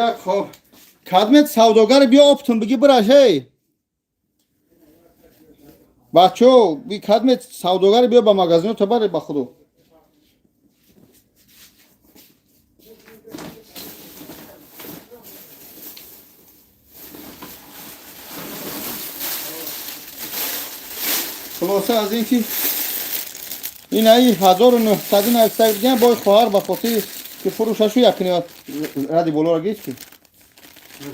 Speaker 1: Як хоб кадмет савдогар биё оптун биги бираш эй. Бачо, би кадмет савдогар биё ба магазино та баре ба худо. Хулоса аз ин ки ин аи 1991 биган бой хоҳар ба хотири ки фурӯшашу якният ради болоро гирифт ки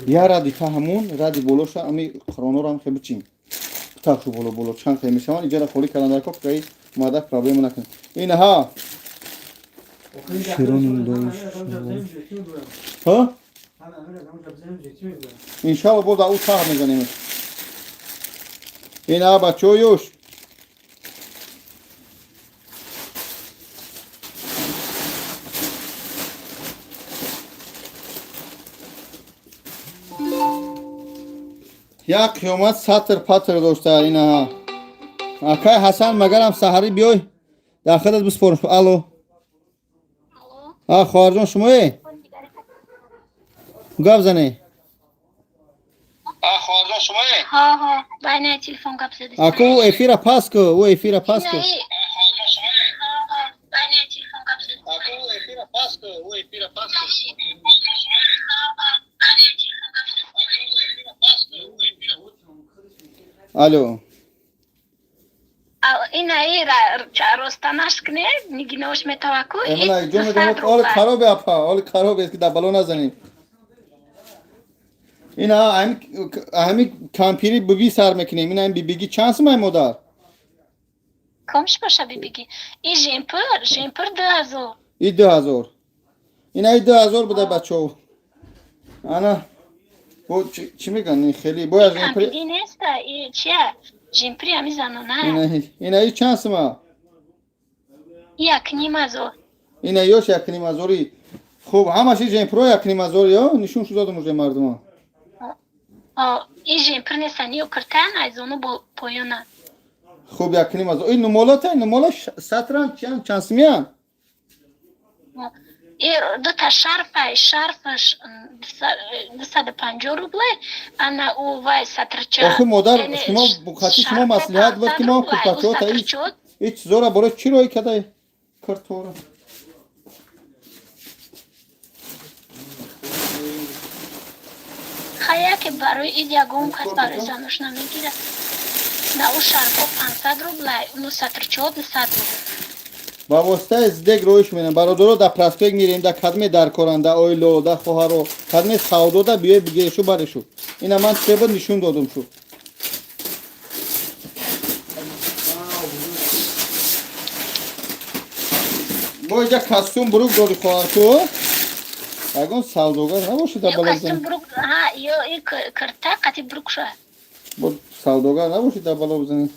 Speaker 1: я ради та ҳамун ради болоша ами қиронорам хе бичин ташу боло боло чанд хе мешаванд иҷара холӣ кардан дар кор ки мардак проблема накунад инаҳа ҳа иншалло боз дар ӯ таҳ мезанем ина бачаҳо ёш. Як қиёмат сатр патр дошта инаҳа акай Ҳасан, магарам саҳарӣ биёй дар худат биспорам. Алло.
Speaker 7: Алло.
Speaker 1: А, хоҳарҷон, шумое гап зане.
Speaker 7: Ҳо, ҳо, байнаи телефон гап задистам.
Speaker 1: Аку, ӯ эфира пас ку, ӯ эфира пас ку.
Speaker 7: Инаи байнаи телефон гап задистам.
Speaker 1: Алло.
Speaker 7: Ина Киртаи ростанаш кне, нигинош метаваку.
Speaker 1: Эмана ҷон медонам, оли харобе апа, оли харобе ки дар бало назанем. Ина ҳами кампири биби сар мекунем. Ина бибиги чанд сумай, модар?
Speaker 7: Комш боша бибиги. И жемпур 2000.
Speaker 1: И 2000. Ина и 2000 буда, бачаҳо. Ана бо чӣ мегӯянд, ин хеле бояд жемпури
Speaker 7: Кампири неста, и чия? Жемпури ҳами занона.
Speaker 1: Ина и чанд сума?
Speaker 7: 1500.
Speaker 1: Ина ёш 1500-ӣ. Хуб, ҳамаши жемпуро 1500-ӣ, ё нишон шудодум уже мардума.
Speaker 7: И жемпур нестан, ё киртан айзону бо поёна.
Speaker 1: Хуб, 1500. Ин нумолата, нумола сатран чанд, чанд сумиян?
Speaker 7: И дута шарфа, шарфаш 250 рублей, ана у вай сатрча.
Speaker 1: Охи модар, шумо бухати, шумо маслиҳат буд ки мо курпачота ин чизора барои чӣ роӣ кадай киртора?
Speaker 7: Хая ки барои ид ягон кас барои занош намегирад. На у шарфо 500 рублей, уну сатрчо 200 рубл.
Speaker 1: Ба воситаи СДЭК роиш менам, бародаро. Дар проспект мирем, дар кадме даркоранд, дар оило, дар хоҳаро, кадме савдода биёй бигирешу барешу. Ина ман чебо нишон додум шу. Бо иҷа костюм брук дори, хоҳар, ту ягон савдогар набоши дар
Speaker 7: Ё
Speaker 1: бало
Speaker 7: костюм
Speaker 1: бизанӣ.
Speaker 7: брук, ҳа, ё и кирта қати брук ша.
Speaker 1: Бо савдогар набоши дар бало бизанӣ.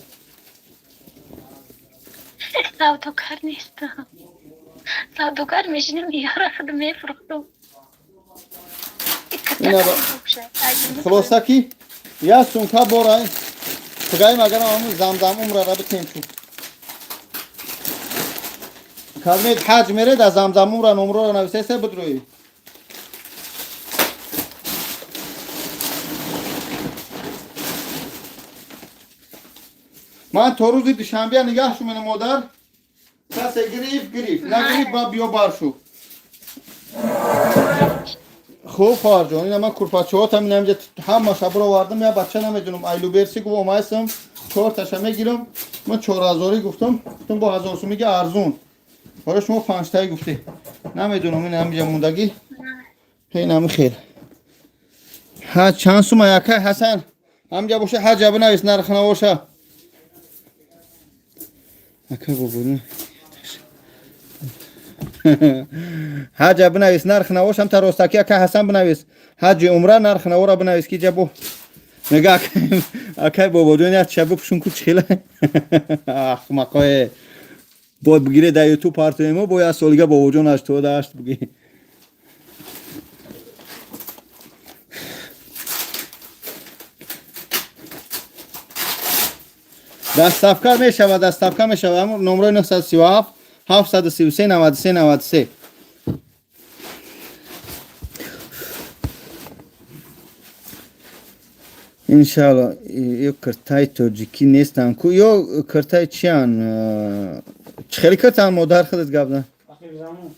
Speaker 7: Савдогар нестам. Савдогар мешинам, ёра худ мефурӯхтум. И кирта
Speaker 1: Ина
Speaker 7: қати брук ша. Айзону
Speaker 1: Хулоса ки як сумка борай пугаим, агарам ҳамун замзам умрара битем шу. Кадмед ҳаҷ меред, аз замзам умра номроро нависеса бидроӣ. Ман то рӯзи душанбея нигаҳ шу менам, модар. Касе гирифт, гирифт, нагирифт, ба биё бар шу. Хуб, хоҳарҷон, ина ман курпачаҳотам ина инҷа ҳамаша бировардам. Я бача намедонам, айлуберси гуфт, омайсам, чорташа мегирам. Ман 4000-ӣ гуфтам, гуфтам бо 1000 сумиги арзун. Ҳола шумо панҷтаи гуфтӣ, намедонам, ина ҳаминҷа мондагӣ. Инами хел ҳа чанд сума, якай Ҳасан ҳаминҷа боша, ҳаҷа бинавис нархнавоша, акай бобо. Ҳаҷа бинавис нархнавош, ҳамта ростаки, акай Ҳасан, бинавис. Ҳаҷи умра нархнавора бинавис, ки ҷа бо мега акай бобоҷон як ча бипӯшум ку чихела ахмақое бо бигире дар ютуб партоемо, бо як солига бобоҷон 88 буги. Доставка мешавад, доставка мешавад. Ҳамун номрои 937 733 93 93. Иншалло, ё киртаи тоҷикӣ нестанд ку, ё киртаи чиян? Чӣ хеле киртан, модар, худат гап зан.
Speaker 6: Ахир замон.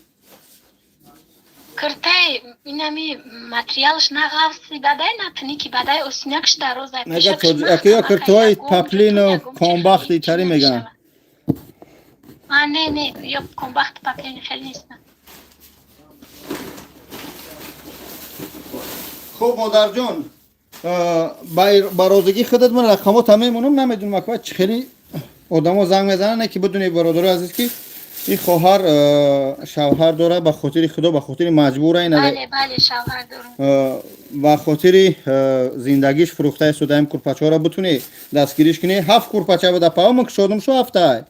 Speaker 7: Киртай инами материалш на ғафси бадай, на туники бадай, осинакш дарозай.
Speaker 1: Мега аки ё киртаҳои паплино комбахти итарӣ мегӯянд.
Speaker 7: А, не, не, ё комбахт паплини хеле нестанд.
Speaker 1: Хуб, модарҷон, ба розигӣ худат ман рақамота мемонам. Намедонам, аква чӣ хеле одамо занг мезананд, не ки бидунед, бародарои азиз, ки ин хоҳар шавҳар дорад, ба хотири худо, ба хотири маҷбура ин
Speaker 7: Бале, бале, шавҳар дорам.
Speaker 1: Ба хотири зиндагиш фурӯхтаи судаим курпачаҳоро бутунӣ дастгириш кунӣ. Ҳафт курпача буда, паома кушодум шу, ҳафтай.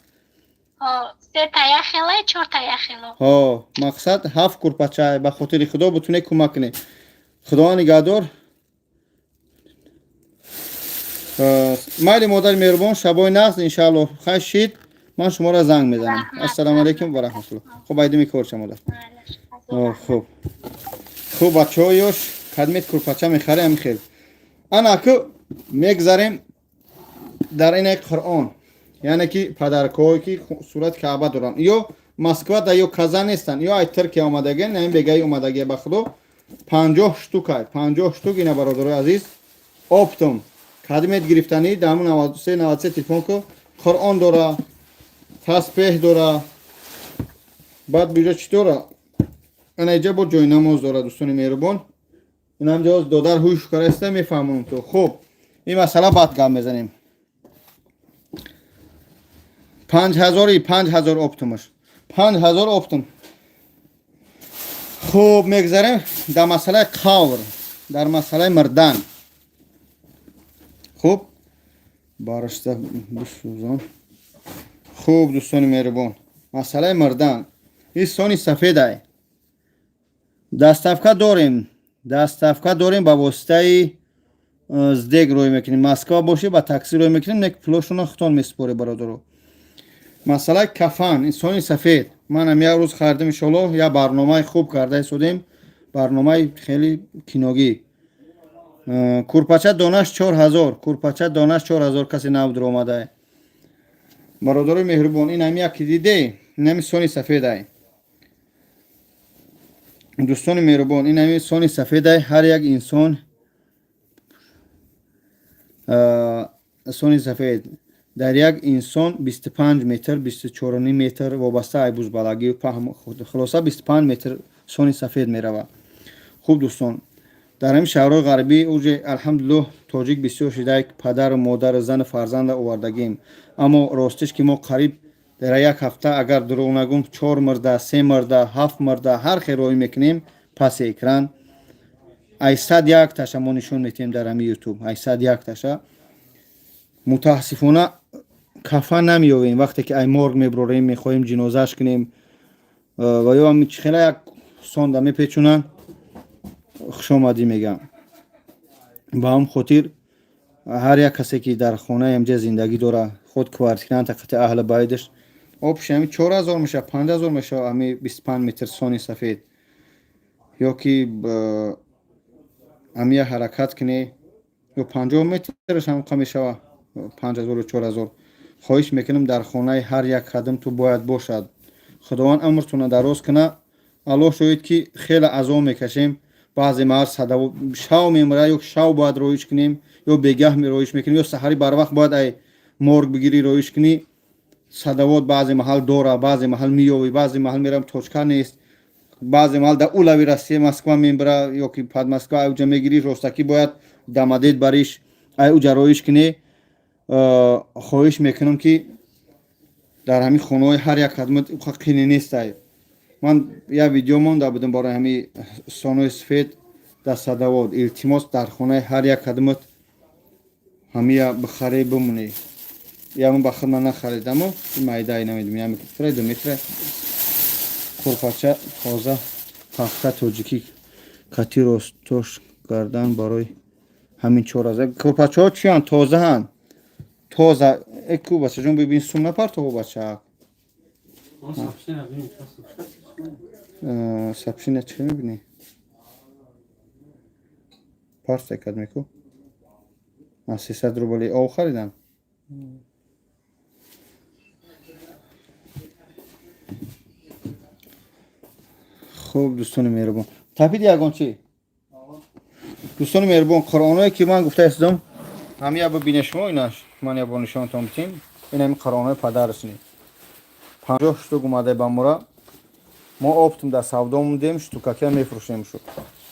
Speaker 7: Се тая хелай, чор тая хело.
Speaker 1: Ҳо, мақсад ҳафт курпача, ба хотири худо бутунӣ кӯмак кунӣ. Худованд нигаҳдор. Майли, модари меҳрубон, шабои нағз, иншаалло. Хай шид, ман шуморо занг мезанам.
Speaker 7: Раҳмат,
Speaker 1: Ассалому алайкум ва раҳматулло. Хуб, айдуми корча, модар. Хуб, хуб, бачаҳо, ёш кадмет курпача мехарем хел. Ана ку мегзарем дар ине Қуръон, яъне ки падаркҳое ки сурати Каъба доранд, ё Москва да, ё Казан нестанд, ё ай Туркия омадагиан, ин бегаи омадагия. Ба худо, 50 штукай, 50 штук. Ина, бародарои азиз, оптом кадмет гирифтанӣ, дар ҳамун 93 93 телефон ку. Қуръон дора. Таспеҳ дора. Баъд биҷа чӣ дора? Ана иҷа бо ҷойнамоз дора, дӯстони меҳрубон. Инам ҷо додар ҳуш караста мефаҳмонам то. Хуб, ин масъала баъд гап мезанем. 5000, 5000 оптом аш. 5000 оптом. Хуб, мегзарем дар масъалаи қавр, дар масъалаи мирдан. Хуб, барашта бисӯзон. Хуб, дӯстони меҳрубон, масъалаи мирдан. Ин сони сафедай. Доставка дорем, доставка дорем, ба воситаи СДЭК рӯй мекунем. Москва бошӣ, ба такси рӯй мекунем, не пулошона худтон месупоред, бародаро. Масъалаи кафан, инсони сафед. Манам як рӯз харидам, иншоаллоҳ, як барномаи хуб карда истодем, барномаи хеле киногӣ. Курпача донаш 4000, курпача донаш 4000, касе нав дуромадае. Бародарои меҳрубон, ин ҳами яке диде, ин ҳами сони сафедай. Дӯстони меҳрубон, ин ҳами сони сафедай. Ҳар як инсон сони сафед дар як инсон 25 метр, 24 метр, вобаста ай бузбалагӣ паҳм, хулоса 25 метр сони сафед меравад. Хуб, дӯстон, дар ҳамин шаҳрҳои ғарбӣ уже алҳамдулиллоҳ тоҷик бисёр шида, падару модару зану фарзанда овардагим. Аммо ростиш ки мо қариб дар як ҳафта, агар дурӯғ нагӯм, чор мирда, се мирда, ҳафт мирда, ҳар хел роҳӣ мекунем паси экран. Ай 101 таша мо нишон метиҳем дар ҳамин Ютуб, ай 101 таша. Мутаассифона, кафан намеёвем. Вақте ки ай морг меброрем, мехоҳем ҷинозааш кунем ва ё ҳами хела як сонда мепечунанд, хушомадӣ мегӯям. Ба ҳам хотир ҳар як касе ки дар хонаи ҳамҷа зиндагӣ дора, худ квартиранта қати аҳли байдаш, общий ҳами 4000 мешавад, 5000 мешавад ҳами 25 метр сони сафед. Ё ки ҳами як ҳаракат кунӣ, ё 50 метраш ҳамқа мешавад, 5000, 4000. Хоҳиш мекунам, дар хонаи ҳар як хадим ту бояд бошад. Худованд амртона дароз куна. Аллоҳ шоҳид ки хеле азоб мекашем. Баъзе маҳал шав мемира, ё шав бояд роиш кунем, ё бегаҳ роиш мекунем, ё саҳари барвақт бояд ай морг бигирӣ, роиш кунӣ. Садавот баъзе маҳал дора, баъзе маҳал меёвӣ, баъзе маҳал мерам, точка нест, баъзе маҳал дар улави Россия, Москва мебира ё ки под Москва, ай уҷа мегирӣ, ростакӣ бояд дамадед бариш, ай уҷа роиш кунӣ. Хоҳиш мекунам ки дар ҳамин хонаҳои ҳар як хадмат қине нестай. Ман як видео монда будам барои ҳамин сонои сафед дар садавот. Илтимос, дар хонаи ҳар як хадмат ҳамия бихарӣ, бимонӣ. Ямн ба худ ман нахаридаму майдаи намедум, як метра, 2 метра курпача тоза пахта тоҷикӣ кати ростош кардан барои ҳамин 4000. Курпачаҳо чиянд? Тозаанд, тоза. Эку бачаҷон, бибин, сум напартово, бачаак. Сообщение чӣ мебинӣ? Парстай кад меку 300 рубли ов харидан. Хуб, дӯстони меҳрубон, тапиди ягон чӣ? Дӯстони меҳрубон, қуръоное ки ман гуфта истодам, ҳамия бибине шумо, инаш ман як бор нишонатон битим. Ин ҳами қуръонои падарашни, 50 штук омада ба мура. Мо оптом дар савдо мондем, штукакия мефурӯшем. Шу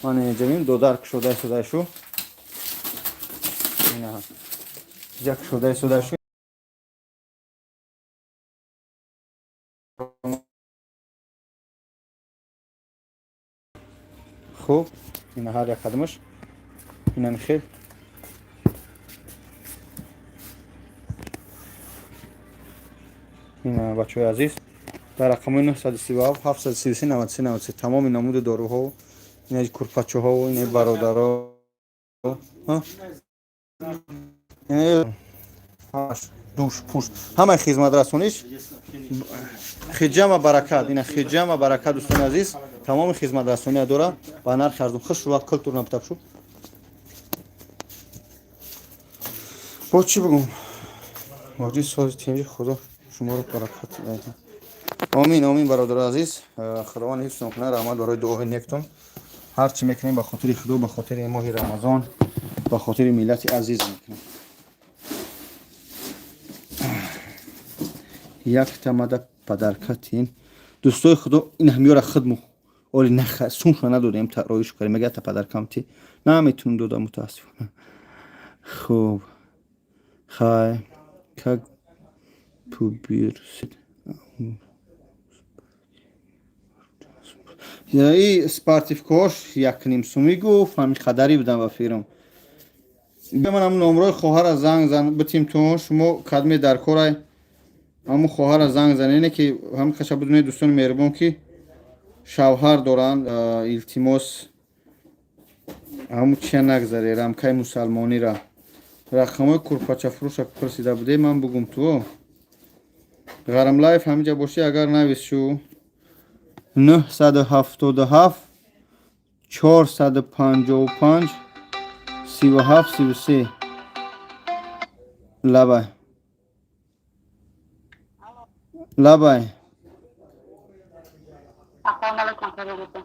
Speaker 1: ман инҷамим додар кушода истода, шу ина як кушода истода шу. Хуб, ина ҳар як қадамаш инами хел. Ина, бачаҳои азиз, дар рақамҳои 937 733 93 93 тамоми намуди доруҳо, ина курпачаҳо, ина бародаро, ина душ пӯш, ҳамаи хизматрасониш хиҷама баракат. Ина хиҷама баракат, дӯстони азиз, тамоми хизматрасония дора ба нархи арзон. Хуш вақт культур набутаб шу. Бо чӣ бигӯм? Воҷи сози тинҷи, Худо шуморо баракат диҳад. Омин, омин, бародари азиз, Худованд ҳифзтон кунад. Раҳмат барои дуоҳои нектон. Ҳар чӣ мекунем, ба хотири Худо, ба хотири моҳи Рамазон, ба хотири миллати азиз мекунем. Якта мада подарка тин. Дӯстои худо, ин ҳамёра хидму оли наха сумша надодем, роиш кардем. Мега та подаркам ти. Наметунам дода, мутаассифона. Хуб. Хай. Как пубирсид. И спортивкош якним сумӣ гуфт, ҳамин хадари будам ба фирм. Ман ҳам номрои хоҳара занг зан битим тун, шумо кадме дар корай ҳамун хоҳара занг занене ки ҳамин қаша будуне, дӯстони меҳрубон, ки шавҳар доранд, илтимос, ҳамун чия нагзаре рамкаи мусалмонира. Рақамҳои курпачафурӯша пурсида буде, ман бугум ту. Ғарамлаев ҳаминҷа бошӣ, агар навис шу 977 455 37 33. Лабай, лабай.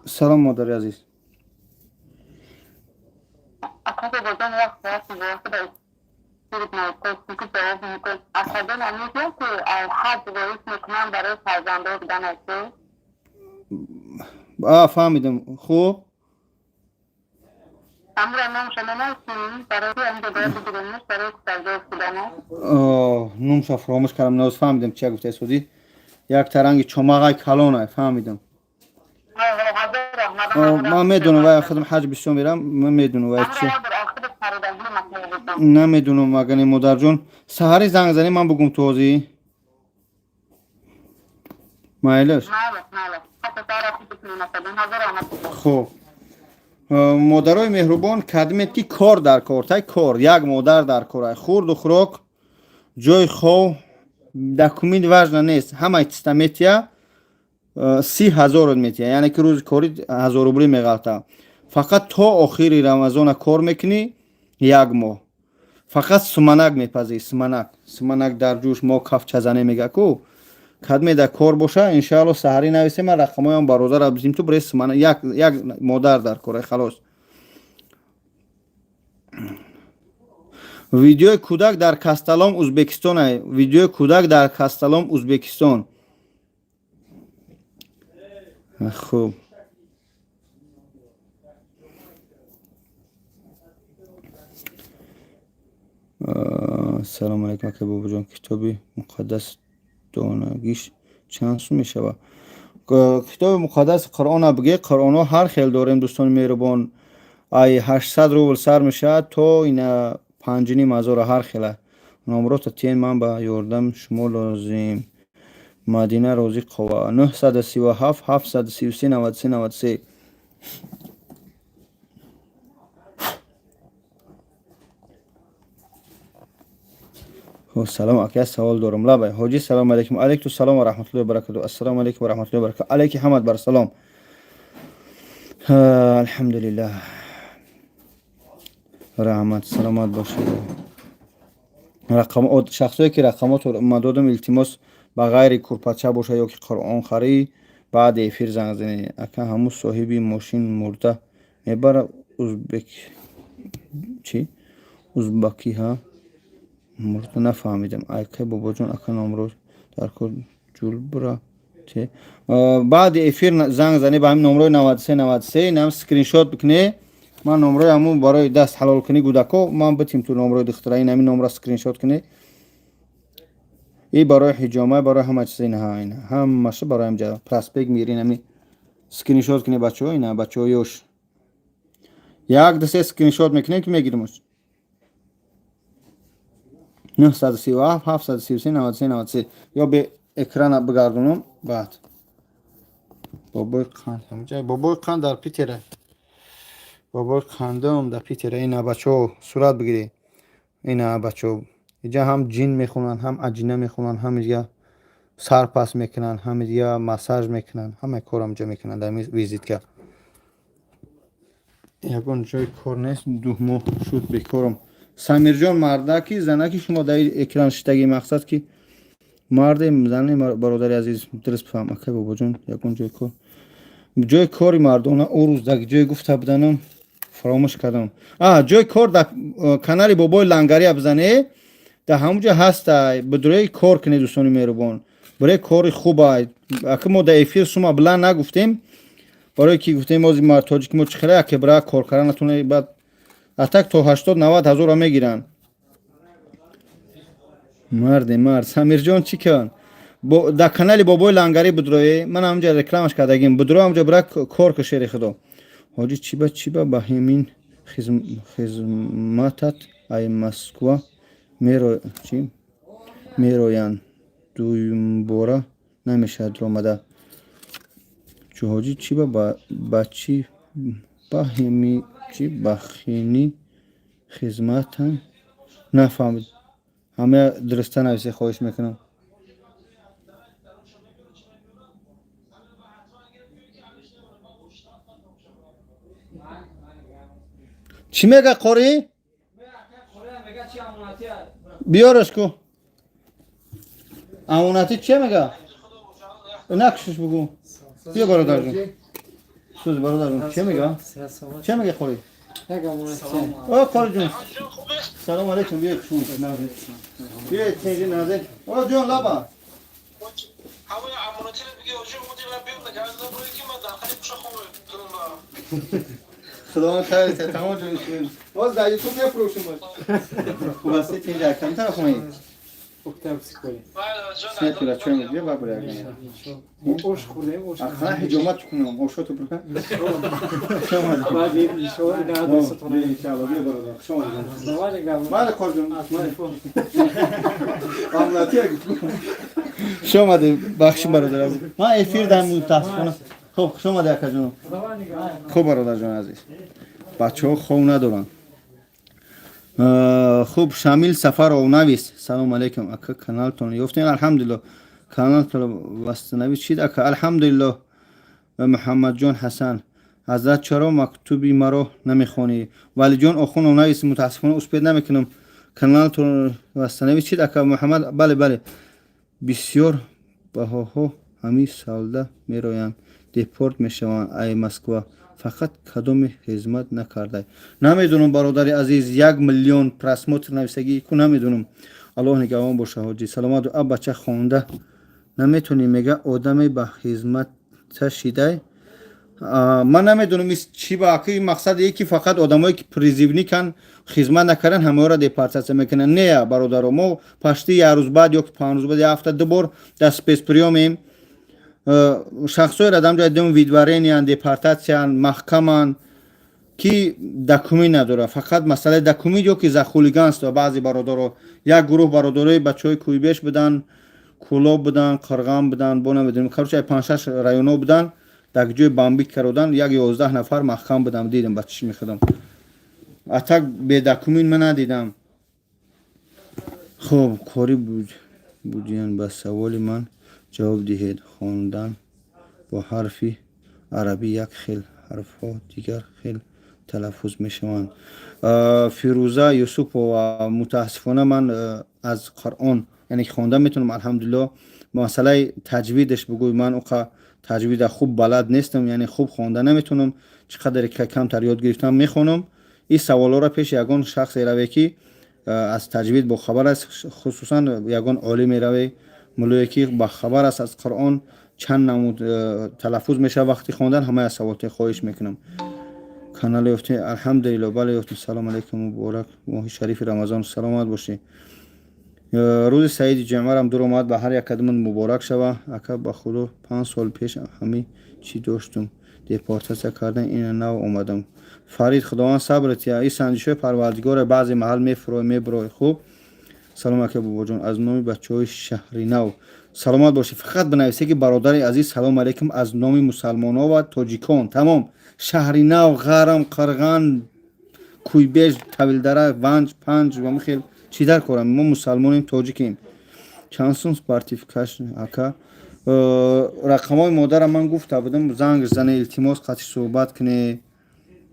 Speaker 1: Салом, модари азиз. Фаҳмидам, хуб. Номша фаромӯш кардам, ноз фаҳмидам чия гуфта истодӣ. Як таранги чомағай калонай, фаҳмидам. Ман медонам, вай худам ҳаҷ бисёр мерам, ман медонам вай чи. Намедонам, агане модарҷон, саҳари занг занӣ, ман бугум ту ҳозӣ. Майлаш. Хуб. Модарои меҳрубон, кадмет ки кор дар кор, тай кор, як модар дар корай, хурду хӯрок, ҷои хов, документ важно нест, ҳамаи чиста метия, 30 000 метия, яъне ки рӯзи кори 1000 рубли меғалта. Фақат то охири рамазона кор мекунӣ, як моҳ. Фақат суманак мепазӣ, суманак, суманак дар ҷӯш, мо кафчазане мега ку. Кадме дар кор боша, иншаалло, саҳарӣ нависем, ман рақамҳоям бародара бизим ту бре сумана, як як модар дар кора, халос. Видеои кӯдак дар Касталом Узбекистон, видеои кӯдак дар Касталом Узбекистон. Хуб. Салому алайкум, ака бобоҷон, китоби муқаддас донагиш чанд сум мешавад? Китоби муқаддаси Қуръона биге, Қуръонҳо ҳар хел дорем, дӯстони меҳрубон. Ай 800 рубл сар мешавад то ина 5,5 ҳазора, ҳар хела. Номрота тиен, ман ба ёрдам шумо лозим. Мадина Розиқова, 937 733 93 93. Салом ака, савол дорам. Лабай, ҳоҷӣ, салому алайкум. Алайкум салом ва раҳматуллоҳи ва баракатуҳ. Ассалому алайкум ва раҳматуллоҳи ва баракатуҳ. Алайки ҳамад бар салом. Алҳамдулиллаҳ. Раҳмат, саломат бошед. Рақам шахсое ки рақамотро ма додам, илтимос, ба ғайри курпача боша ё ки қуръонхарӣ, баъди эфир занг занед. Ака, ҳамун соҳиби мошин мурда мебара узбек чи? Узбакиҳа мурда, нафаҳмидам. Айкай бобоҷон, ака, номро дар кор ҷулбра те. Баъди эфир занг занед ба ҳамин номрои 93 93, инам скриншот бикунед. Ман номрои ҳамун барои даст ҳалолкунӣ кӯдако ман битим ту номрои духтара, ин ҳамин номро скриншот кунед. И барои ҳиҷома, барои ҳама чиз, ина ина ҳамаша барои ҳамҷа проспект мири, ин ҳамин скриншот кунед, бачаҳо, ина бачаҳо ёш. Як ду се скриншот мекунем ки мегиримош. 937 733 93 93 ё бе экрана бигардонам баъд. Бобои қанд ҳамҷа, бобои қанд дар Питера. Бобои қандам дар Питера, ина бачаҳо, сурат бигиред. Ина бачаҳо, иҷа ҳам ҷин мехонанд, ҳам аҷина мехонанд, ҳам иҷа сарпас мекунанд, ҳам иҷа массаж мекунанд, ҳамаи корро инҷа мекунанд дар визитка. Ягон ҷои кор нест, 2 моҳ шуд бекорам. Самирҷон, мардаки занаки шумо дар экран шиштаги, мақсад ки марде зане, бародари азиз, дуруст бифаҳм. Акай бобоҷон, ягон ҷои кор, ҷои кори мардона, ӯ рӯз дар ҷое гуфта буданам, фаромӯш кардам. А ҷои кор дар канали бобои лангария бизане, дар ҳамун ҷо ҳаста, бидурои кор кунед, дӯстони меҳрубон. Бире, кори хуба. Ака, мо дар эфир сума билан нагуфтем, барое ки гуфтем ози тоҷики мо чӣ хеле яке бира кор кардан натуне. Баъд атак то 80-90 ҳазорро мегиранд. Марде мард, Самирҷон, чӣ кан? Дар канали Бобои Лангарӣ будрое, ман ҳамҷа рекламаш кардагим. Будро, ҳамҷа бира кор ка, шери худо. Ҳоҷӣ, чиба ба ҳамин хизматат ай Москва чӣ мероянд, дуюмбора намешавад омада? Чу ҳоҷӣ, чиба ба чӣ ба ҳими чӣ ба хини хизматам нафаҳмид. Ҳамая дуруста нависе, хоҳиш мекунам. Чӣ мега қорӣ? Биёраш ку. Амонатӣ чия мега? Накушиш, бугӯ. Биё, бародарҷон. Сӯз, бародарҷон, чия мега? Чия мега қорӣ? О, қориҷон, салом алейкум. Биё, биё, тинҷи назир. О, ҷон, лаба. Худованд хайр тамом ҷон. Боз дар ютуб мефурӯшем. Хуб ҳастӣ, тинҷа? Кам тараф омаӣ? Снетира чой мегирӣ, ба бур яган.
Speaker 6: Ош хӯрдем, ош.
Speaker 1: Ахна ҳиҷомат кунам, ошото бур. Хуш омадӣ.
Speaker 6: Баъд иншоалло ина адресатон.
Speaker 1: Иншоалло, биё, бародар. Хуш омадӣ. Мали қорҷон. Амлати хуш омадӣ. Бахши, бародар. Ман эфир дар мутаассифона. Хуб, хуш омадӣ, акаҷон. Хуб, бародарҷон азиз. Бачаҳо хов надоранд. Хуб, Шамил Сафаров навис: салому алейкум, ака, каналтон ёфтем, алҳамдулилло. Каналтон восстановить шид, ака, алҳамдулилло. Муҳаммадҷон Ҳасан: ҳазрат, чаро мактуби маро намехонӣ? Валиҷон Охунов навис: мутаассифона, успеть намекунам. Каналтон восстановить шид, ака Муҳаммад? Бале, бале. Бисёр баҳоҳо ҳамин савда мероянд, депорт мешаванд ай Москва, фақат кадоме хизмат накардай? Намедонам, бародари азиз, 1 миллион просмотр нависагӣ ку, намедонам. Аллоҳ нигаҳбон боша. Ҳоҷӣ, саломат. А бача хонда наметонӣ, мега, одаме ба хизмата шидай. Ман намедонам чӣ ба аки мақсад, ки фақат одамое ки призывникан, хизмат накардан, ҳамаёро депортатсия мекунанд. Не, бародаро, мо почти як рӯз баъд ё 5 рӯз баъд, як ҳафта ду бор дар спецприём ем. Шахсҳоеро дар ҷои дум выдворения н, депортатсиян, маҳкаманд, ки документ надорад. Фақат масъалаи документ ё ки за хулиганство. Баъзе бародаро, як гурӯҳ бародарои бачаҳои Кӯйбеш буданд, Кӯлоб буданд, Қирған буданд, бо намедонем, короче, панҷшаш районҳо буданд, дар ҷои бомбить кародан, як 11 нафар маҳкам будам, дидам ба чишми худам. А так бедокумент ман надидам. Хуб, кори будиян, ба саволи ман ҷавоб диҳед. Хондан бо ҳарфи арабӣ як хел, ҳарфҳо дигар хел талаффуз мешаванд. Фирӯза Юсупова, мутаассифона, ман аз Қуръон, яъне ки хонда метавонам, алҳамдулилло. Масъалаи таҷвидаш бигӯй, ман уқа таҷвида хуб балад нестам, яъне хуб хонда наметавонам. Чӣ қадаре ки камтар ёд гирифтам, мехонам. Ин саволҳоро пеши ягон шахсе раве, ки аз таҷвид бохабар аст, хусусан ягон олиме раве, муллое ки бахабар аст аз Қуръон, чанд намуд талаффуз мешавад вақти хондан. Ҳамаи аз саволте хоҳиш мекунам. Канал ёфтем, алҳамдулилло, бале, ёфтем. Салом алейкум, муборак моҳи шарифи Рамазон. Саломат бошӣ. Рӯзи саиди ҷамъарам дур омад, ба ҳар як кадомон муборак шава. Ака, ба худо, 5 сол пеш ҳамин чӣ доштум, депортатсия кардан, ина нав омадам. Фарид, Худованд сабр тия. Ин санҷишҳои Парвардигоре, баъзе маҳал мефурой, мебурой. Хуб, салом, ака Бобоҷон, аз номи бачаҳои Шаҳри Нав. Саломат бошӣ. Фақат бинависе, ки бародари азиз, салом алейкум, аз номи мусалмонҳо ва тоҷикон. Тамом. Шаҳри Нав, Ғарм, Қирған, Кӯйбеж, Тавилдара, Ванҷ, Панҷ ва хел чӣ дар корам? Мо мусалмонем, тоҷикем. Чанд сум спортивкаш, ака? Рақамҳои модарам ман гуфта будам, занг зане, илтимос, қатъи суҳбат куне,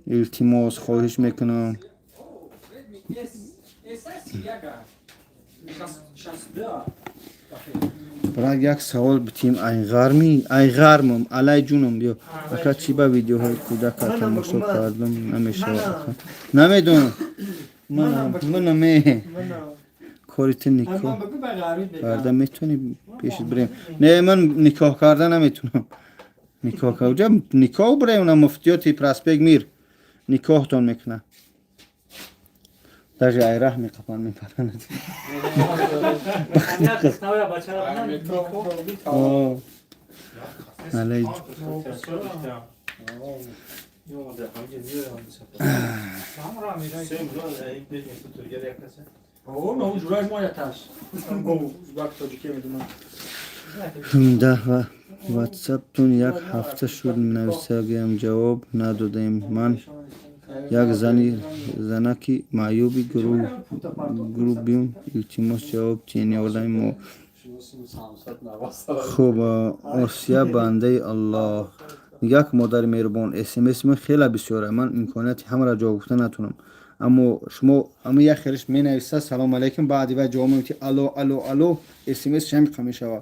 Speaker 1: илтимос, хоҳиш мекунам. Брат, як савол битим. Айғарми, айғармам, алай ҷунам, биё. Ака, чӣ ба видеоҳои кӯдака тамошо кардам намешавад, ака? Намедонам, манаме. Кори ту никоҳ карда метавонӣ, пешит бирем? Не, ман никоҳ карда наметавонам. Никоҳ карда никоҳ бирем, на муфтиёти проспект Мир никоҳтон мекунад. Даже айраҳ меқапан, мепаранад. Алай. Да, ватсаптон як ҳафта шуд нависагиам, ҷавоб надодаем. Ман як занаки маъюби грубим, илтимос, ҷавоб тиҳен, ёрдами мо. Хуб, Осия, бандаи Аллоҳ, як модари меҳрубон, смс ман хеле бисёра, ман имконияти ҳамаро ҷавоб гуфта натонам, аммо шумо ама як хелиш менависа салом алейкум, баъди вай ҷавоб мемти алло, алло, алло, смс ҳамиқа мешава.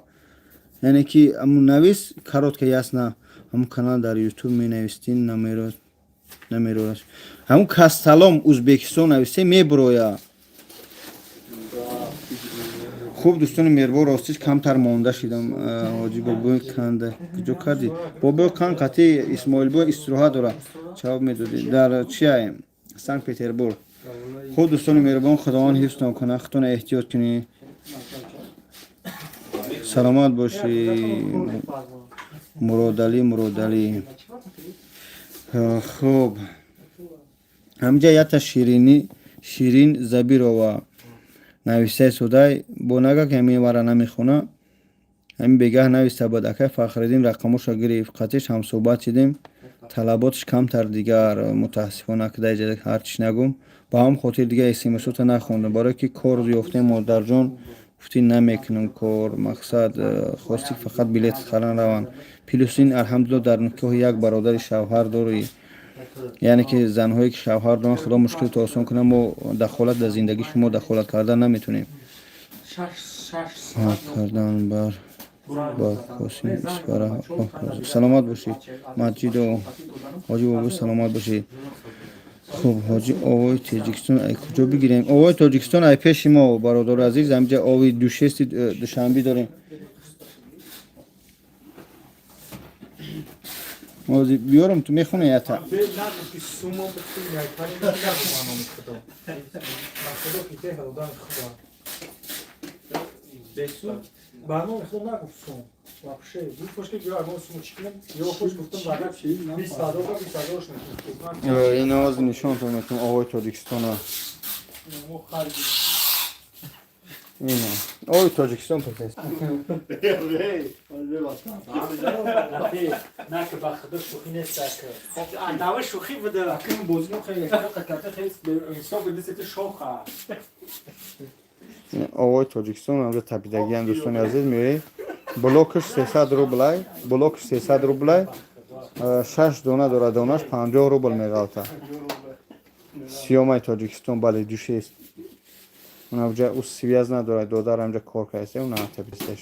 Speaker 1: Яъне ки аму навис коротко, ясно. Ҳамун канал дар ютуб менавистин, намерораш. Ҳамун Касталом Узбекистон нависе, мебуроя. Хуб, дӯстони меҳрубон, ростиш камтар монда шидам. Ҳоҷи бобои канда куҷо кардӣ? Бобои кан қати Исмоилбой истироҳат дорад. Ҷавоб медодӣ дар чия? Санкт Петербург. Хуб, дӯстони меҳрубон, Худованд ҳифзтон кунад, худтон эҳтиёт кунед, саломат бошӣ. Муродалӣ, Муродалӣ. Хуб, ҳаминҷа якта Ширини, Ширин Забирова навистаи судай бо нага ки ҳамин вара намехона. Ҳамин бегаҳ нависта буд: акай Фахриддин рақамоша гирифт, қатиш ҳамсӯҳбат шидем, талаботаш камтар дигар, мутаассифона, ки дар иҷа ҳарчиш нагум. Ба ҳам хотир дигар смсота нахондам, барое ки кор ёфтем, модарҷон, гуфтӣ намекунам кор, мақсад хости фақат билет харан раванд. Плюс ин, алҳамдулилло, дар никоҳи як бародари шавҳар дорӣ, яъне ки занҳое ки шавҳар доранд, Худо мушкилто осон кунад, мо дахолат дар зиндагии шумо дахолат кардан наметонем. Кардан бар ба Қосим Исфара. Саломат бошед, Маҷидо, ҳоҷи бобо, саломат бошед. Хуб, ҳоҷи, овои Тоҷикистон ай куҷо бигирем? Овои Тоҷикистон ай пеши мо, бародари азиз, ҳаминҷа ови душести Душанбӣ дорем. Ҳозир биёрам, ту мехонӣ ята. Ин ҳозир нишонтон метавонам овои Тоҷикистона. Ина овои Тоҷикистон пурсед. Овои Тоҷикистон ҳамҷа тапидагиам, дӯстони азиз, меоед, блокаш 300 рублай, блокаш 300 рублай, шаш дона дорад, донаш 50 рубл меғалта. Сиёмаи Тоҷикистон, бале, душест. Унавҷа ӯ связ надорад, додар ҳамҷа кор кардаст, уна тапидасташ.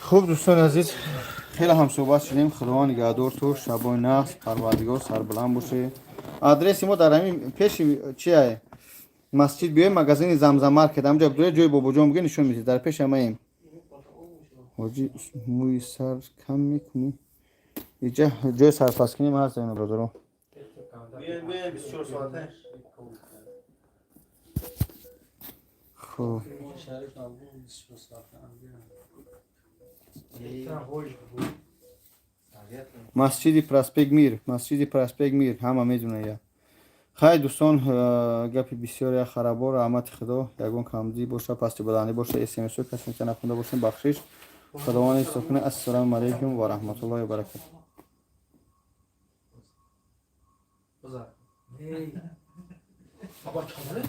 Speaker 1: Хуб, дӯстони азиз, хеле ҳамсӯҳбат шудем. Худованд нигаҳдор ту, шабои нағз, Парвардигор сарбаланд бошед. Адреси мо дар ҳамин пеши чия масҷид биёем, магазини Замзам маркет, ҳамҷа бидоред, ҷои бобоҷон бигӯ, нишон медиҳед, дар пеши ҳамаем. Ҳоҷи, мӯи сар кам мекунӣ? Иҷа ҷои сарпаскунӣ ҳаст, ина бародаро. Хуб, масҷиди проспект Мир, масҷиди проспект Мир ҳама медонад я. Хай, дӯстон, гапи бисёр як харабор, раҳмати Худо, ягон камдӣ боша, пасти баландӣ боша, смсо касе нахонда бошем, бахшиш. Худованд ҳифз кунад. Ассалому алайкум ва раҳматуллоҳи ва баракатуҳ.
Speaker 3: Баба, чамре?